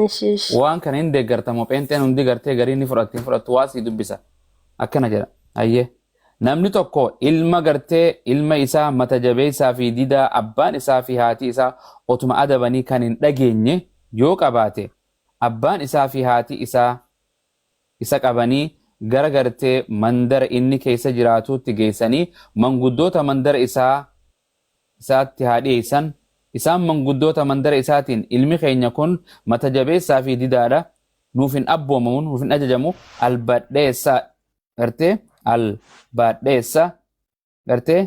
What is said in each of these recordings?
Ishi ishi. Waan kana hin deeggartamoo pheenxeen hundi gartee garii ni fudhatti hin fudhattu waa sii dubbisa. Akkana jedha. Hayyee. Namni tokko ilma gartee ilma isaa mata jabeessaa fi didaa abbaan isaa fi haati isaa otuma adabanii kan hin dhageenye yoo qabaate abbaan isaa fi haati isaa isa qabanii gara gartee mandara inni keessa jiraatuutti geessanii manguddoota mandara isaa isaatti haa dhi'eessan. Isaan manguddoota mandara isaatiin, Ilmi keenya kun mata jabeessaa fi didaa dha, nuuf hin abboomamu, nuuf hin ajajamu, albadheessa, gartee, albadheessa, gartee,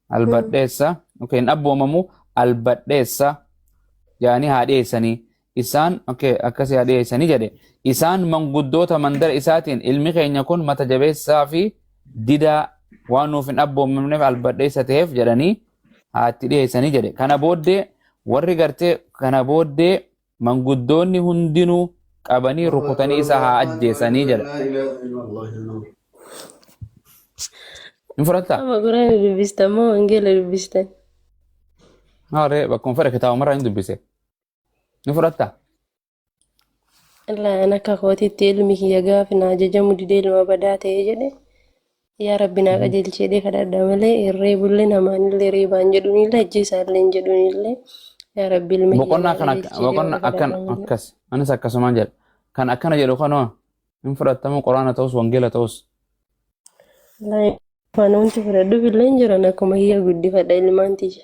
albadheessa, okay, hin abboomamu, albadheessa jedhanii haa dhi'eessanii. Isaan, okay, akkasii haa dhi'eessanii jedhe. Isaan manguddoota mandara isaatiin, Ilmi keenya kun mata jabeessaa fi didaa waan nuuf hin abboomamneef albadheessa ta'eef jedhanii haa itti dhiyeessanii jedhe. Kana booddee warri gartee kana booddee manguddoonni hundinuu qabanii rukutanii isa haa ajjeesanii jedha. Hin fudhattaa? Amma quraana dubbistan moo wangeela dubbistan? Maarree bakkuma fedhe kitaabumarraa hin dubbise. Ni fudhattaa? Illaa an akka kootitti ilmi kiyya gaafa na ajajamu didee ilma badaa ta'e jedhe yaa rabbi naa qajeelchi jedhee kadhadha malee hin reebullee namaanillee reebaan jedhunillee ajjeesaallee hin jedhunillee yaa rabbi ilma kiyya Boqonnaa naa kana qajeelchi jedhee boqonnaa waaqa akkan kadhadha malee. akkas anis akkasumaan jedha. Kan akkana jedhu kanoo hin fudhatamu quraana ta'us wangeela ta'us. Wallaahi waan wanti fudhadhuuf illee hin jiran akkuma kiyya guddifadha ilmaan tiyya.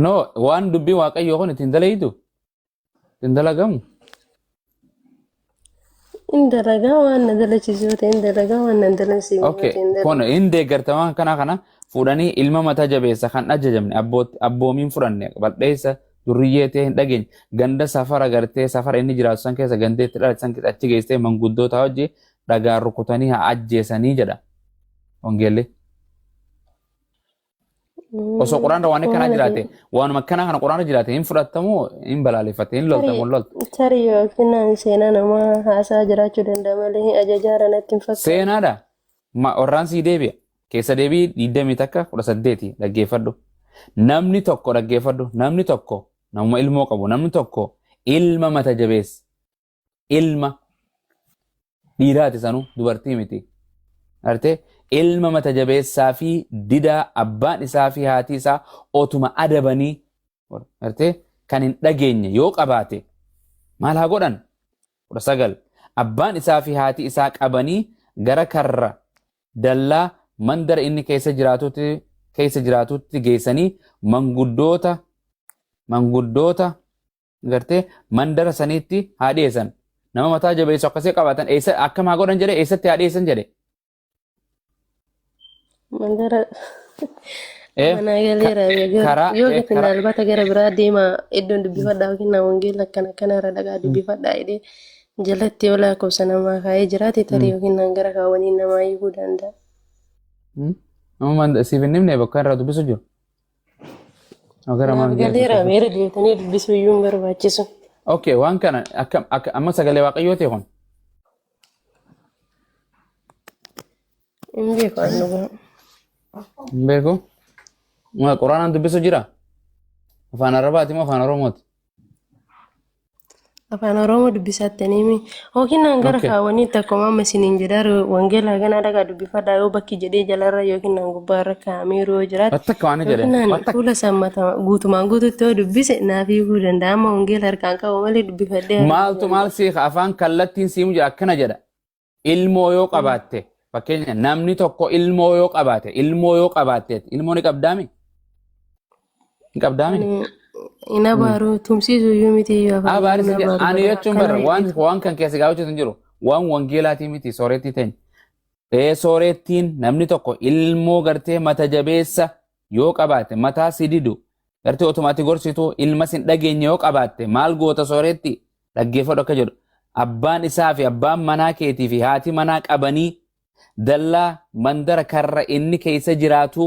No waan dubbii waaqayyoo kun ittiin dalayitu Hin dalagamu? In dalagaa waan na dalachiisu yoo ta'e in dalagaa waan na hin dalasiifne yoo Okay. ta'e hin Kun dalagu. hin deeggartama kana kana fuudhanii ilma mataa jabeessa kan ajajamne abboomiin fudhanne bal'eessa durriyyee ta'e hin dhageenye ganda safara gartee safara inni jiraatu san keessa gandee itti dhalate san keessa achi geessitee manguddoota hojii dhagaan rukutanii haa ajjeesanii jedha wangeelli. Osoo quraanra waan akkanaa Quraana jiraate waanuma akkanaa kana quraanra jiraate hin fudhatamu hin balaaleffate hin loltamu hin lolta. Tarii yookiin naan seenaa namaa haasaa jiraachuu danda'a malee ajajaara natti hin fakkaatu. Seenaadha. Ma warraan sii deebi'a. Keessa deebii 21 18 dhaggeeffadhu. Namni tokko dhaggeeffadhu. Namni tokko namuma ilmoo qabu namni tokko ilma mata jabeessa. Ilma dhiiraati sanuu dubartii miti. Artee ilma mata jabeessaa fi didaa abbaan isaa fi haati isaa otuma adabanii artee kan hin dhageenye yoo qabaate maal haa godhan? 19 abbaan isaa fi haati isaa qabanii gara karra dallaa mandara inni keessa jiraatutti geessanii manguddoota gartee mandara saniitti haa dhiyeessan. Nama mataa jabeessu akkasii qabaatan eessa akkam haa godhan jedhe eessatti haa dhiyeessan jedhe. Mandara Eh, manaa galeera karaa yoo eh, gatiin karaa albata gara biraa deema iddoon dubbifadhaa yookiin naa wangeela akkana akkana irra dhagaa dubbifadhaa jedhee jalatti yoo lakkoofsa namaa kaa'ee jiraate tarii yookiin naan gara kaawwanii namaa hiikuu danda'a. Nama siif hin himne bakka irraa dubbisu jiru. Gara Naaf maal galeera meera deemtanii dubbisuu iyyuu hin barbaachisu. Okay, waan kana akkam akka amma sagalee waaqayyoo ta'e kun. Hin beeku an dhugaa. Hin beeku. Quraanaan dubbisu jira? Afaan Arabaati moo afaan Oromooti? Afaan Oromoo dubbisattanii mi? Yookiin naan gara kaawwaniitti akkuma amma isiniin jedhaa wangeela haganaa dhagaa dubbifadhaa yoo bakki jedhee jalarra yookiin naan gubbaarra kaa'ameeru yoo jiraate Bakka waan jedhe. yookiin naan Bakka fuula isaa guutumaan guututti yoo dubbise naaf hiikuu danda'a. Amma wangeela harkaan qabu malee dubbifadhee arguu maaltu maal danda'a. siika afaan kallattiin siimu jedha akkana jedha. Ilmoo yoo qabaatte fakkeenya namni tokko ilmoo yoo qabaate ilmoo yoo qabaatteet ilmoo ni qabdaami? Hin qabdaami? Ani hin abaaru tumsiisu iyyuu miti iyyuu afaan Abaari hin si abaaru ani bara jechuun akkana bara waan jedheetu. waan kan keessa gaafachuu hin jiru waan wangeelaatii miti soorettii teenya. Ee soorettiin namni tokko ilmoo gartee mata jabeessa yoo qabaate mataa si didu gartee otuma ati gorsitu ilma sin dhageenye yoo qabaatte maal goota sooretti dhaggeeffadhu akka jedhu abbaan isaa fi abbaan manaa keetii fi haati manaa qabanii dallaa mandara karra inni keessa jiraatu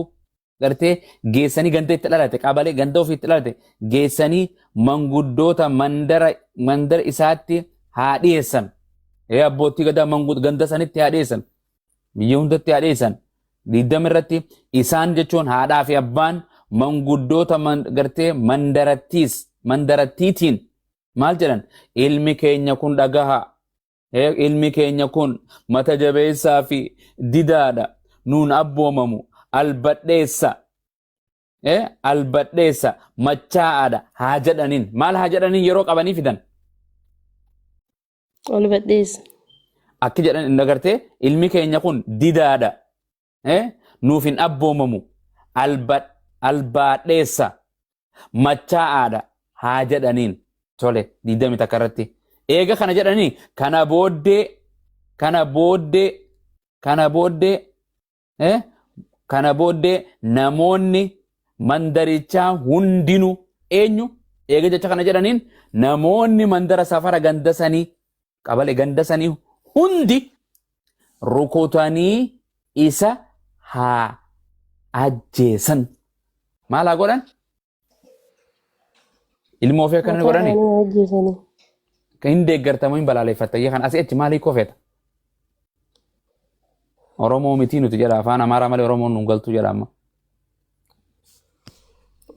gartee geessanii ganda itti dhalate qabalee ganda ofii itti dhalate geessanii manguddoota mandara mandara isaatti haa dhiyeessan. Ee abbootii gadaa ganda sanitti haa dhiyeessan. Biyya hundatti haa dhiyeessan. 20 irratti isaan jechuun haadhaa fi abbaan manguddoota gartee mandarattiis mandarattiitiin Maal jedhan? Ilmi keenya kun dhagaha. Ilmi keenya kun mata jabeessaa fi didaadha. Nuun abboomamu. Albadheessa. Albadheessa. Machaa'aadha. Haa jedhaniin. Maal haa jedhaniin yeroo qabanii fidan? Ol badheessa. Akki jedhan hin agartee ilmi keenya kun didaadha. Nuuf hin abboomamu. Albaadheessa. Machaa'aadha. Haa jedhaniin. Tole 21 irratti. Eega kana jedhanii kana booddee kana booddee kana booddee kana booddee namoonni mandarichaa hundinuu eenyu eega jecha kana jedhaniin namoonni mandara safara ganda sanii qabale ganda sanii hundi rukutanii isa haa ajjeesan. Maal haa godhan? Ilmoo ofii akkana ni Mataa godhani? isaanii ajjeesanii. Kan hin deeggartamu hin balaaleffatta. Iyya kan asii achi maal hiikoo feeta? Oromoo mitii nuti jedha afaan Amaaraa malee Oromoon nuun galtuu jedha amma.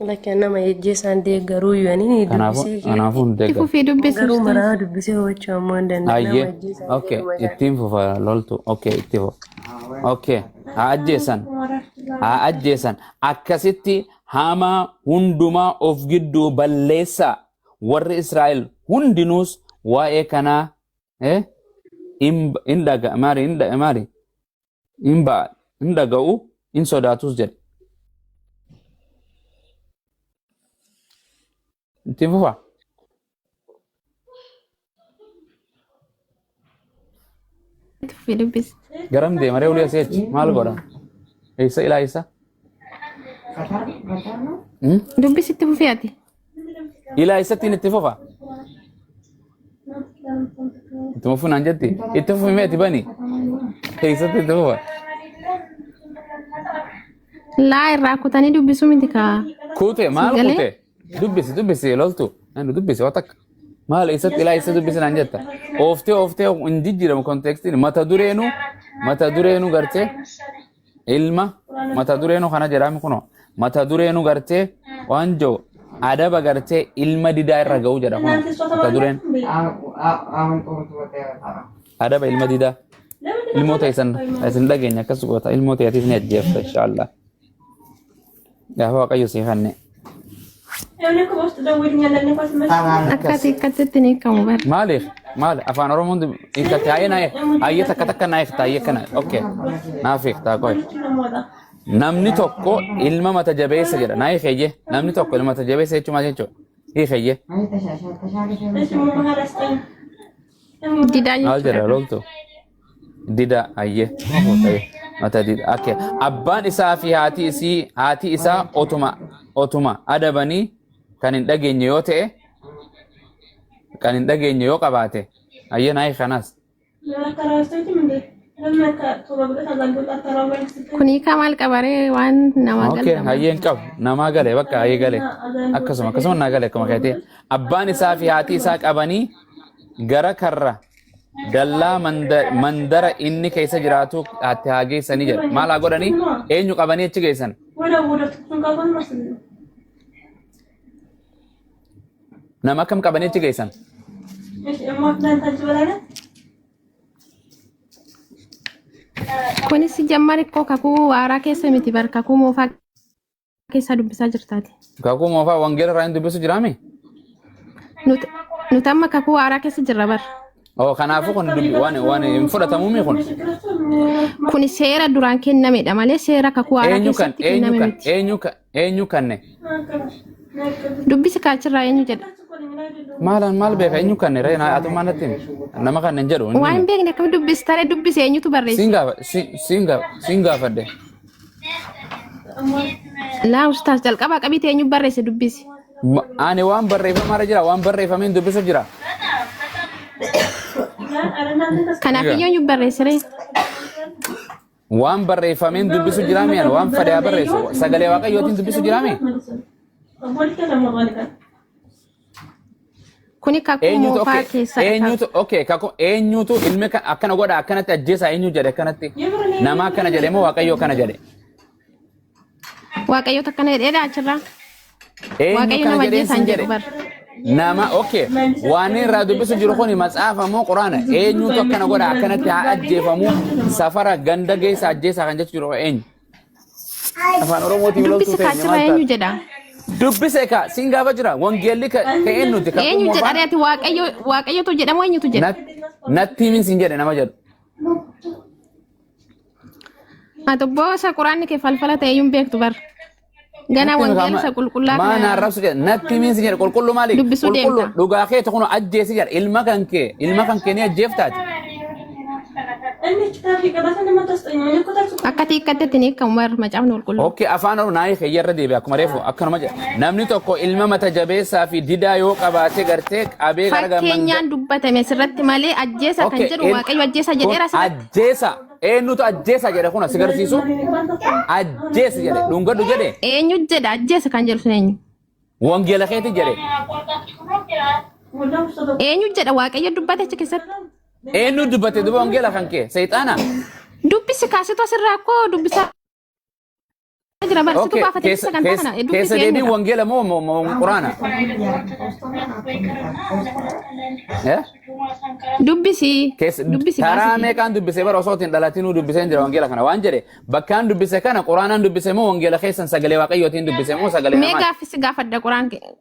Lakki nama ejjeesaan deeggaruu yoo Kanaafuu dubbisee kanaafuu hin Itti deeggaru. fufii dubbisi garuu ustaaz. maraa dubbisee hubachuu ammoo hin danda'u. Nama Ayyee. ajjeesaan Okay. deeggaruu mataa. Ittiin fufa loltu. Okay. Itti fufa. Okay. Haa ajjeesan. Haa ajjeesan. Akkasitti hamaa hundumaa of gidduu balleessaa. Warri Israa'el hundinuus waa'ee kanaa in dhaga maali in dha- maali in ba'a in dhaga'u in sodaatus jedhe. Ittiin fufa. Itti fufii dubbisi. Garam deema ree olii asii achi maal godha? Eessa ilaa eessa? Hmm? Dubbisi itti fufii ati. Ilaa eessattiin itti fufa? Itti fufu naan jetti. Itti fufi mee itti bani. Eessatti itti fufa? Laa irraa kutanii dubbisuu miti kaa. Kute maal Galee? kute? Dubbisi dubbisi loltu. Nanu dubbisi waan takka. Maal eessatti ilaa eessa dubbisi naan jetta. Ooftee ooftee hin jijjiiramu kontekstiin mata dureenu gartee ilma mata dureenu kana jedhame kunoo mata dureenu gartee waan jiru adaba gartee ilma didaa irra ga'u jedha kunoo mata dureen adaba ilma didaa ilmoo ta'e isin dhageenya akkas goota ilmoo ta'e ni ajjeefta inshaallah gaafa waaqayyo sii kanne. Akka ati hiikkattetti ni hiikamu bara. Maaliif maali afaan oromoon hiikkate haayee naa haayee takka takka naa hiikta haayee kana okay naaf hiiktaa qoy. Namni tokko ilma mata jabeessa jedha naa hiikeeyye namni tokko ilma mata jabeessa jechuun maal jechuudha hiikeeyye Didaa maal jedha jechuudha. loltu dida hayyee mata dida okay abbaan isaa fi haati isii haati isaa otuma otuma adabanii kan hin dhageenye yoo ta'e kan hin dhageenye yoo qabaate hayyee naa hiikanas. Kun hiikaa maal qabaree waan namaa Okay, galtama. hayyee hin qabu. Namaa gale bakka hayyee gale. Akkasuma akkasuma naa gale akkuma keetii. Abbaan isaa fi haati isaa qabanii gara karra dallaa mandara inni keessa jiraatu atti haa geessanii jedha. Maal haa godhanii? Eenyu qabanii achi geessan? Nama akkam qabanii achi geessan? Kunis jammar ikkoo kakuu haaraa keessa miti bar kakuu moofaa keessa dubbisaa jirtaati. Kakuu moofaa wangeela irraa hin dubbisu jiraami? Nuti amma kakuu haaraa keessa jirra bar. Oh, kanaafuu kun dubbi waan waan hin fudhatamuumi kun. Kun seera duraan kennamedha malee seera kakuu haaraa Eenyu kan keessatti eenyu kenname kan miti. eenyu kan eenyu kanne? Dubbisi kaachirraa eenyu jedha. Maalaan maal beeka eenyu kanne ree naa atummaa natti himi. Nama kanne hin jedhu. Waan hin beekne akkami dubbistare dubbise eenyutu barreesse? Siin gaafa siin gaafa siin gaafadhe. Laa ustaas jalqabaa qabiite eenyu barreesse dubbisi. Ani waan barreeffamaarra jira waan barreeffameen dubbisu jira. Kanaaf iyyuu eenyu barreesse ree? Waan barreeffameen dubbisu jira mi ani waan fedhe haa barreessu sagalee waaqayyootiin dubbisu jira mi? Kuni kakuu Eenyutu moofaa okay keessadha. eenyutu okay kakuu eenyutu ilmi akkana godha akkanatti ajjeesa eenyu jedhe akkanatti nama akkana jedhe moo waaqayyo akkana jedhe? Waaqayyoota akkana jedheedha achirraa. Eenyu Waaqayyo akkana nama jedheen ajjeesaan sin jedhu jedhe? bar. Nama okay waan inni irraa dubbisu jiru kuni matsaafa moo quraana? Eenyutu akkana godha, akkanatti haa ajjeefamu, safara ganda geessa ajjeesaa kan jechu jiru eenyu? Afaan Oromootiin loltuu Dubbisi teenya kaachirraa maal eenyu taate? jedha? Dubbise ka siin gaafa jira wangeelli ka ka eenyuti kakuu Eenyu jedha moofaa reeti waaqayyo waaqayyotu jedhamu eenyutu jedha? Natti himin siin jedhe nama jedhu. Ati obboo isa quraanni kee falfala ta'e iyyuu hin beektu bar. Ganaa Natti himi wangeela kaama isa qulqullaa maa kana naan rabsu jedhe natti himin siin jedhe. Qulqulluu maali? dubbisuu Qulqulluu deemta. dhugaa keeti kun ajjeesi jedha. Ilma kan kee, ilma kan kee ni ajjeeftaati. Akka xiiqqattetti ni hiikamu bar macaafni qulqulluun. Okay, afaan Oromoo naayii keeyya irra deebi'a akkuma reefu akkanuma jedha. Namni tokko ilma mata jabeessaa fi didaa yoo qabaate gartee qabee gara gamman Fakkeenyaan dubbatame sirratti malee ajjeesa kan Okay, jedhu waaqayyo ajjeesa kun jedheera sirratti. ajjeesa. Eenyutu ajjeesa jedhe kun si garsiisu? Ajjeesa jedhe dhungadhu jedhe. Eenyu jedha ajjeesa kan jedhu sun eenyu? Wangeela keeti jedhe. Eenyu jedha waaqayyo dubbate achi keessatti? Eenyu dubbate duba wangeela kan kee? Seexaana. Dubbisi kaasitu asirraa koo dubbisaa jira barsituu Okay, baafate keessa sagantaa keessa kana keessa dubbisi deebiin eenyudha? wangeela moo moo moo quraana? Eh? Dubbisi Keessa dubbisi karaa baasiti. meeqaan dubbise bara osoo ittiin dhalatinuu dubbiseen jira wangeela kana waan jedhe bakkaan dubbise kana quraanaan dubbise moo wangeela keessan sagalee waaqayyootiin dubbise moo sagalee Mee namaati? gaaffisi gaafadha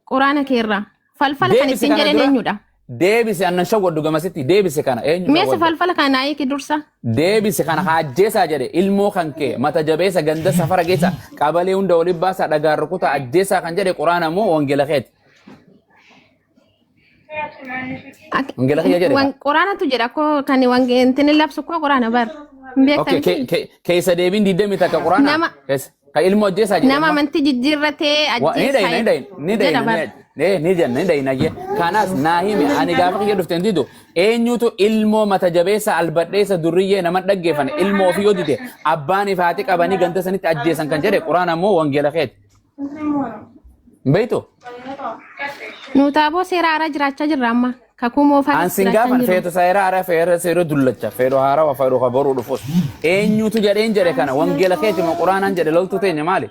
quraana keerraa. Falfala kan Deebisi ittiin kana jedhan dura eenyudha? deebisi annan shawwaddu gamasitti deebisi kana eenyu Mee si shawwadda? falfala kana hiiki dursa. Deebisi kana haa ajjeesaa jedhe ilmoo kan kee mata jabeessa ganda safara geessa qabalee hunda waliin baasaa dhagaan rukutaa ajjeesaa kan jedhe quraana moo wangeela keeti? Wangeela kiyya jedhe kaa. Quraanatu jedha koo kan wangeelli labsu koo quraana bar. Hin beekta Okay, miti. keessa deebiin 21 quraana Nama keessa ka ilmoo ajjeesaa jedhe nama amma. amantii jijjiirratee Ni ajjeesaa dhayina, ni dhayina, ni jedha dhayina, bar. ni jenna, ni dhayina jee. Kanaas naa himi ani gaafa kiyya dhufte hin didu eenyutu ilmoo mata jabeessa albadheessa durriyyee nama dhaggeeffane ilmoo ofii yoo dide abbaan fi haati qabanii ganda sanitti ajjeesan kan jedhe quraana moo wangeela keeti? Hin beektu? Nu taaboo seera haaraa jiraachaa jirra amma. Kakuu moofaa An keessa sin jiraachaa hin gaafan jirru. feetu seera haaraa feera seera dullacha feeru haaraa feeru kabaruu dhufus eenyutu jedheen jedhe kana wangeela keeti moo quraanaan jedhe loltuu teenya maali?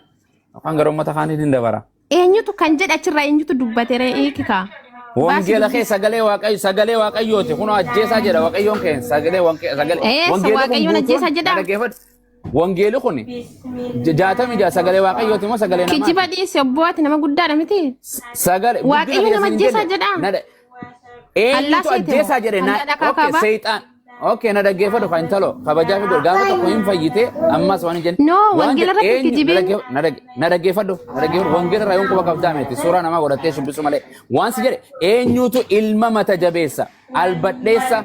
Afaan gara uummata kaaniitiin hin dabara. Eenyutu kan jedhe achirraa eenyutu dubbate ree hiiki kaa. Baasi Wangeela kee dubbisi. sagalee waaqayyo sagalee waaqayyooti kun ajjeesaa jedha waaqayyoon kee sagalee sagalee Eessa wangeelli kun waaqayyoon guutuun ajjeesaa na jedhaa? dhaggeeffadhu. Wangeelli kun 66 sagalee waaqayyooti moo sagalee Kijiba namaati? dhiisi obboo ati nama guddaadha miti. Sagalee guddina Waaqayyo kiyya nama siin ajjeesaa jedhe jedhaa? na Allaa eenyutu seete moo? ajjeesaa jedhe na Allaa dhakaa okay kaabaa? seexaan okay na dhaggeeffadhu kan intalo kabajaa fi gaafa tokko hin fayyite ammas waan hin jenne No, waan wangeela jedhe irratti hin eenyu na kijibin. na dhaggeeffadhu, na dhaggeeffadhu wangeela irraa yoon quba qabdaa miti suuraa namaa godhattee shubbisu malee waan si jedhe eenyutu ilma mata jabeessa albadheessa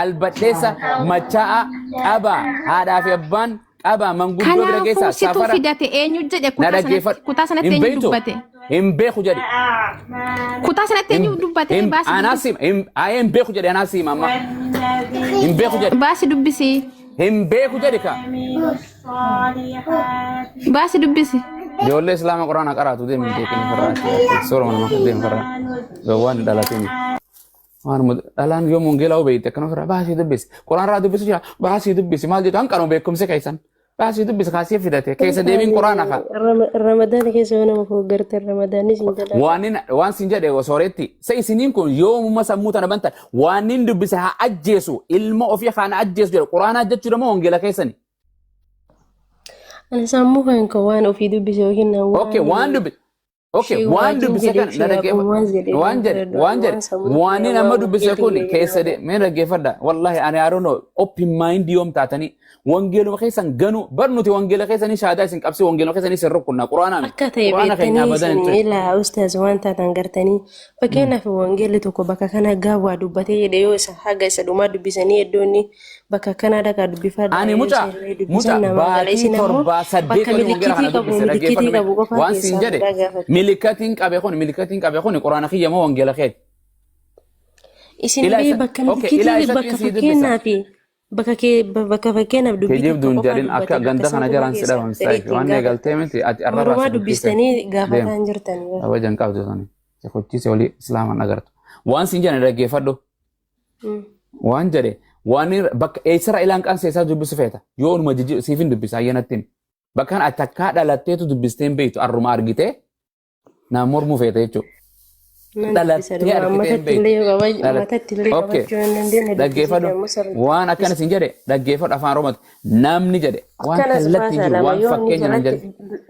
albadheessa machaa'aa qabaa haadhaa fi abbaan qabaa manguddoo bira Kanaafuu geessaa situ safara fidate eenyu jedhe na kutaa sanatti dhaggeeffadhu kutaa sanatti hin eenyu beektu dubbate? hin beeku jedhe. Kutaa sanatti eenyu dubbate Hin baasi anaa dubbisi. siima hin ayee hin beeku jedhe anaa siima amma hin beeku jedhe Baasi dubbisi. hin beeku jedhe ka. Baasi dubbisi. Ijoollee islaama quraana qaraatu deemi beekin farraa suuruma nama deemi farraa gowwaan dhalatiin waan dhalaan yoo wangeelaa hubeeyte akkana ofirraa baasii dubbisi quraan irraa dubbisu jira baasii dubbisi maal jedhu hanqanuu beekumsi keessan baasii dubbisi kaasii fidate keessa deebiin quraana ka. Ramadaana keessa yoo nama fooggartan Ramadaanis hin jalaa. Waan waan sin jedhe sooretti sa isiniin kun yoomuma sammuu tana bantan waan inni dubbise haa ajjeesu ilma ofii kana ajjeesu jedhe quraana jechuudha moo wangeela keessani? Ani sammuu kan koo waan ofii dubbise yookiin Okay, waan dubbise. Okay, Shee waan waajiin dubbise jedhee kana na shee dhaggeeffadhu. haqummaas jedhee Waan jedhe, fudhadhu. waan jedhe, Waan sammuu waan kiyya inni amma waan dubbise wangeelli kun kiyya keessa jedhu. de mee dhaggeeffadha. Wallahi ani I don't know open mind yoom taatanii wangeeluma keessan ganu bar nuti wangeela keessanii shaadaa isin qabsi wangeeluma keessanii isin rukkunna quraanaa miti. Akka ta'e Quraana keenya beektanii abadan hin isin ture. ilaa ustaaz waan taatan gartanii fakkeenyaaf wangeelli tokko bakka kana gaawwaa dubbatee jedhe yoo isa haga isa dhumaa dubbisanii iddoo inni bakka kanaa dhaqaa dubbifadhaa Ani yoo mucaa isa illee mucaa dubbisan namaa gala baatii isin ammoo 7 8 bakka olii wangeela milikitii kana qabu dubbise milikitii dhaggeeffadhu mee qabu qofaa waan siin keessaa jedhe fuudhaa gaafatu. milikatiin qabe kun milikatiin qabe kun quraana kiyya moo wangeela keeti? Isin Ilaa bee isa bakka okay ilaa milikitii isatti bakka sii dubbisa. fakkeenyaa fi bakka kee bakka fakkeenyaaf dubbii tokko Kijibduun qofaa jedhin dubbate akka bakka ganda san kana qofa jalaan si keessaa dhaban fuutanii saayif ittiin waan gaafattan. eegaltee miti ati arrarraa Marumaa si kuchiise dubbistanii deem gaafataa hin jirtan. kabajan qabdu sani si kuchiise olii islaamaan agartu. Waan siin jedhan dhaggeeffadhu. Waan jedhe waan bakka eessarra ilaan qaansa isaa dubbisu feeta yoo onuma jijji siif hin dubbisa ayyanatti himi. Bakka kana ati takkaa dhalatteetu dubbistee hin beektu arruma argitee naan mormuu feeta jechuudha. Nan dubbisa Dhalattee dhugaa argitee hin matatti beektu. illee yoo qaba Dhalat. matatti illee Okay. qabachuu hin dandeenye dubbisiite Dhaggeeffadhu. ammoo sirriitti Waan akkana dubbisa. siin jedhe dhaggeeffadhu afaan Oromooti. Namni jedhe waan Akkanas kallattiin baasaa jiru lama waan yoo inni fakkeenya nan jalatti jedhe.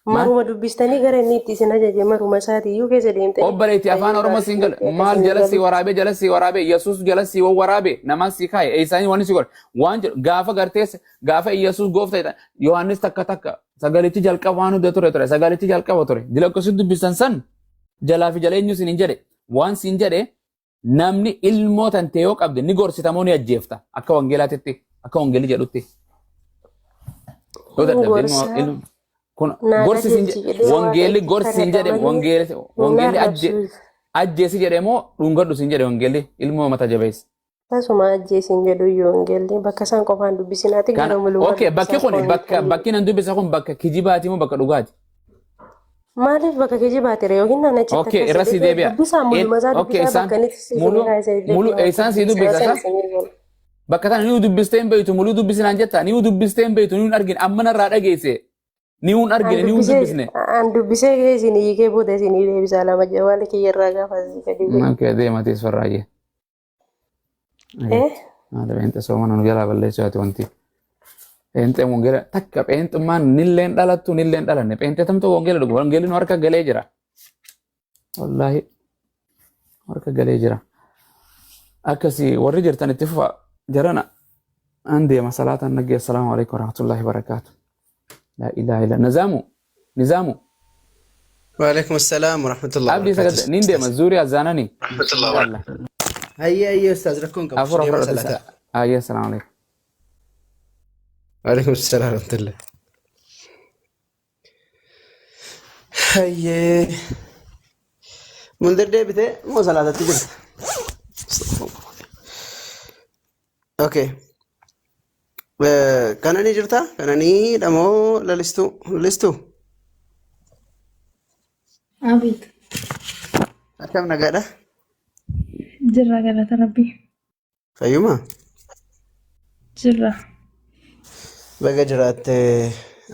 Maal? maruma dubbistanii gara inni itti isin ajaje maruma isaati iyyuu keessa deemtanii Obboleetti dubbistanii afaan Oromoo siin gala baastanii maal akkasii jala si galu. waraabee jala si waraabee Yesuus jala si waraabee namaan si kaaye eessaanii waan si godhe waan jedhu gaafa gartees gaafa Yesuus goofta jedhan Yohaannis takka takka sagalichi jalqaba waan hunda ture ture sagalichi jalqaba ture dila akkasii dubbisan san jalaa fi jala eenyu siin hin jedhe waan siin jedhe namni ilmoo tante yoo qabde ni gorsita moo ni ajjeefta akka wangeelaatitti akka wangeelli jedhutti yoo Hin dadhabde ilmoo gorsaa ilmo kun naa gorsi siin qajeelchi jedhee waaqa wangeelli itti gorsi siin kadhata jedhe malee wangeelli hin wangeelli ajje arrabsu. ajjeesi jedhe moo dhungadhu siin jedhe wangeelli ilmoo mata jabeessa. Tasuma ajjeesin jedhu iyyuu wangeelli bakka isaan qofaan dubbisinaati Kana gara muluma okay bakki dubbisaa kun bakka koomentii. bakki nan dubbisa kun bakka kijibaati moo bakka dhugaati? Maaliif bakka kijibaati ree yookiin naan achitti Okay akkas irra si jedhee deebi'a. dubbisaa muluma isaa Okay dubbisaa isaan bakka inni isin mulu kaasee mulu isaan si dubbisa san sa isinii galu. bakka tana ni dubbistee hin beektu muluu dubbisinaan jetta ni dubbistee hin beektu ni hin argine amma narraa dhageesse ni hin An argine ni hin dubbisee dubbisne. an dubbisee isinii hiikee booda isinii deebisaa lama jawaala kiyyarraa gaafa asii gadi bu'e. Okay deema teessu farraayyee. Eh? Maali pheenxee soomana nu jalaa balleessuu yaati wanti. Pheenxeen wangeela takka pheenxummaan nilleen dhalattu nilleen dhalanne pheenxee tamtu wangeela dhugu wangeelli nu harka galee jira. Wallaahi harka galee jira. Akkasii warri jirtan itti fufa jarana an deema salaataan naggee assalaamu alaikum warahmatullahi wabarakaatu. Laa ilaaha illa nizaamu nizaamu وعليكم السلام ورحمة الله abdii وبركاته sagal nin deema zuurii azzaanani. Inshallah. هيا هيا أستاذ ركون قبل Afur ديما afur صلاة ayya assalaamu alaikum. وعليكم السلام ورحمة الله هيا منذر ديبتي مو صلاة تجرت أوكي كانني جرتا كانني دمو للستو للستو Abeet, أكم نقادة jirra galata rabbii. فيوما Jirra. بقى جرات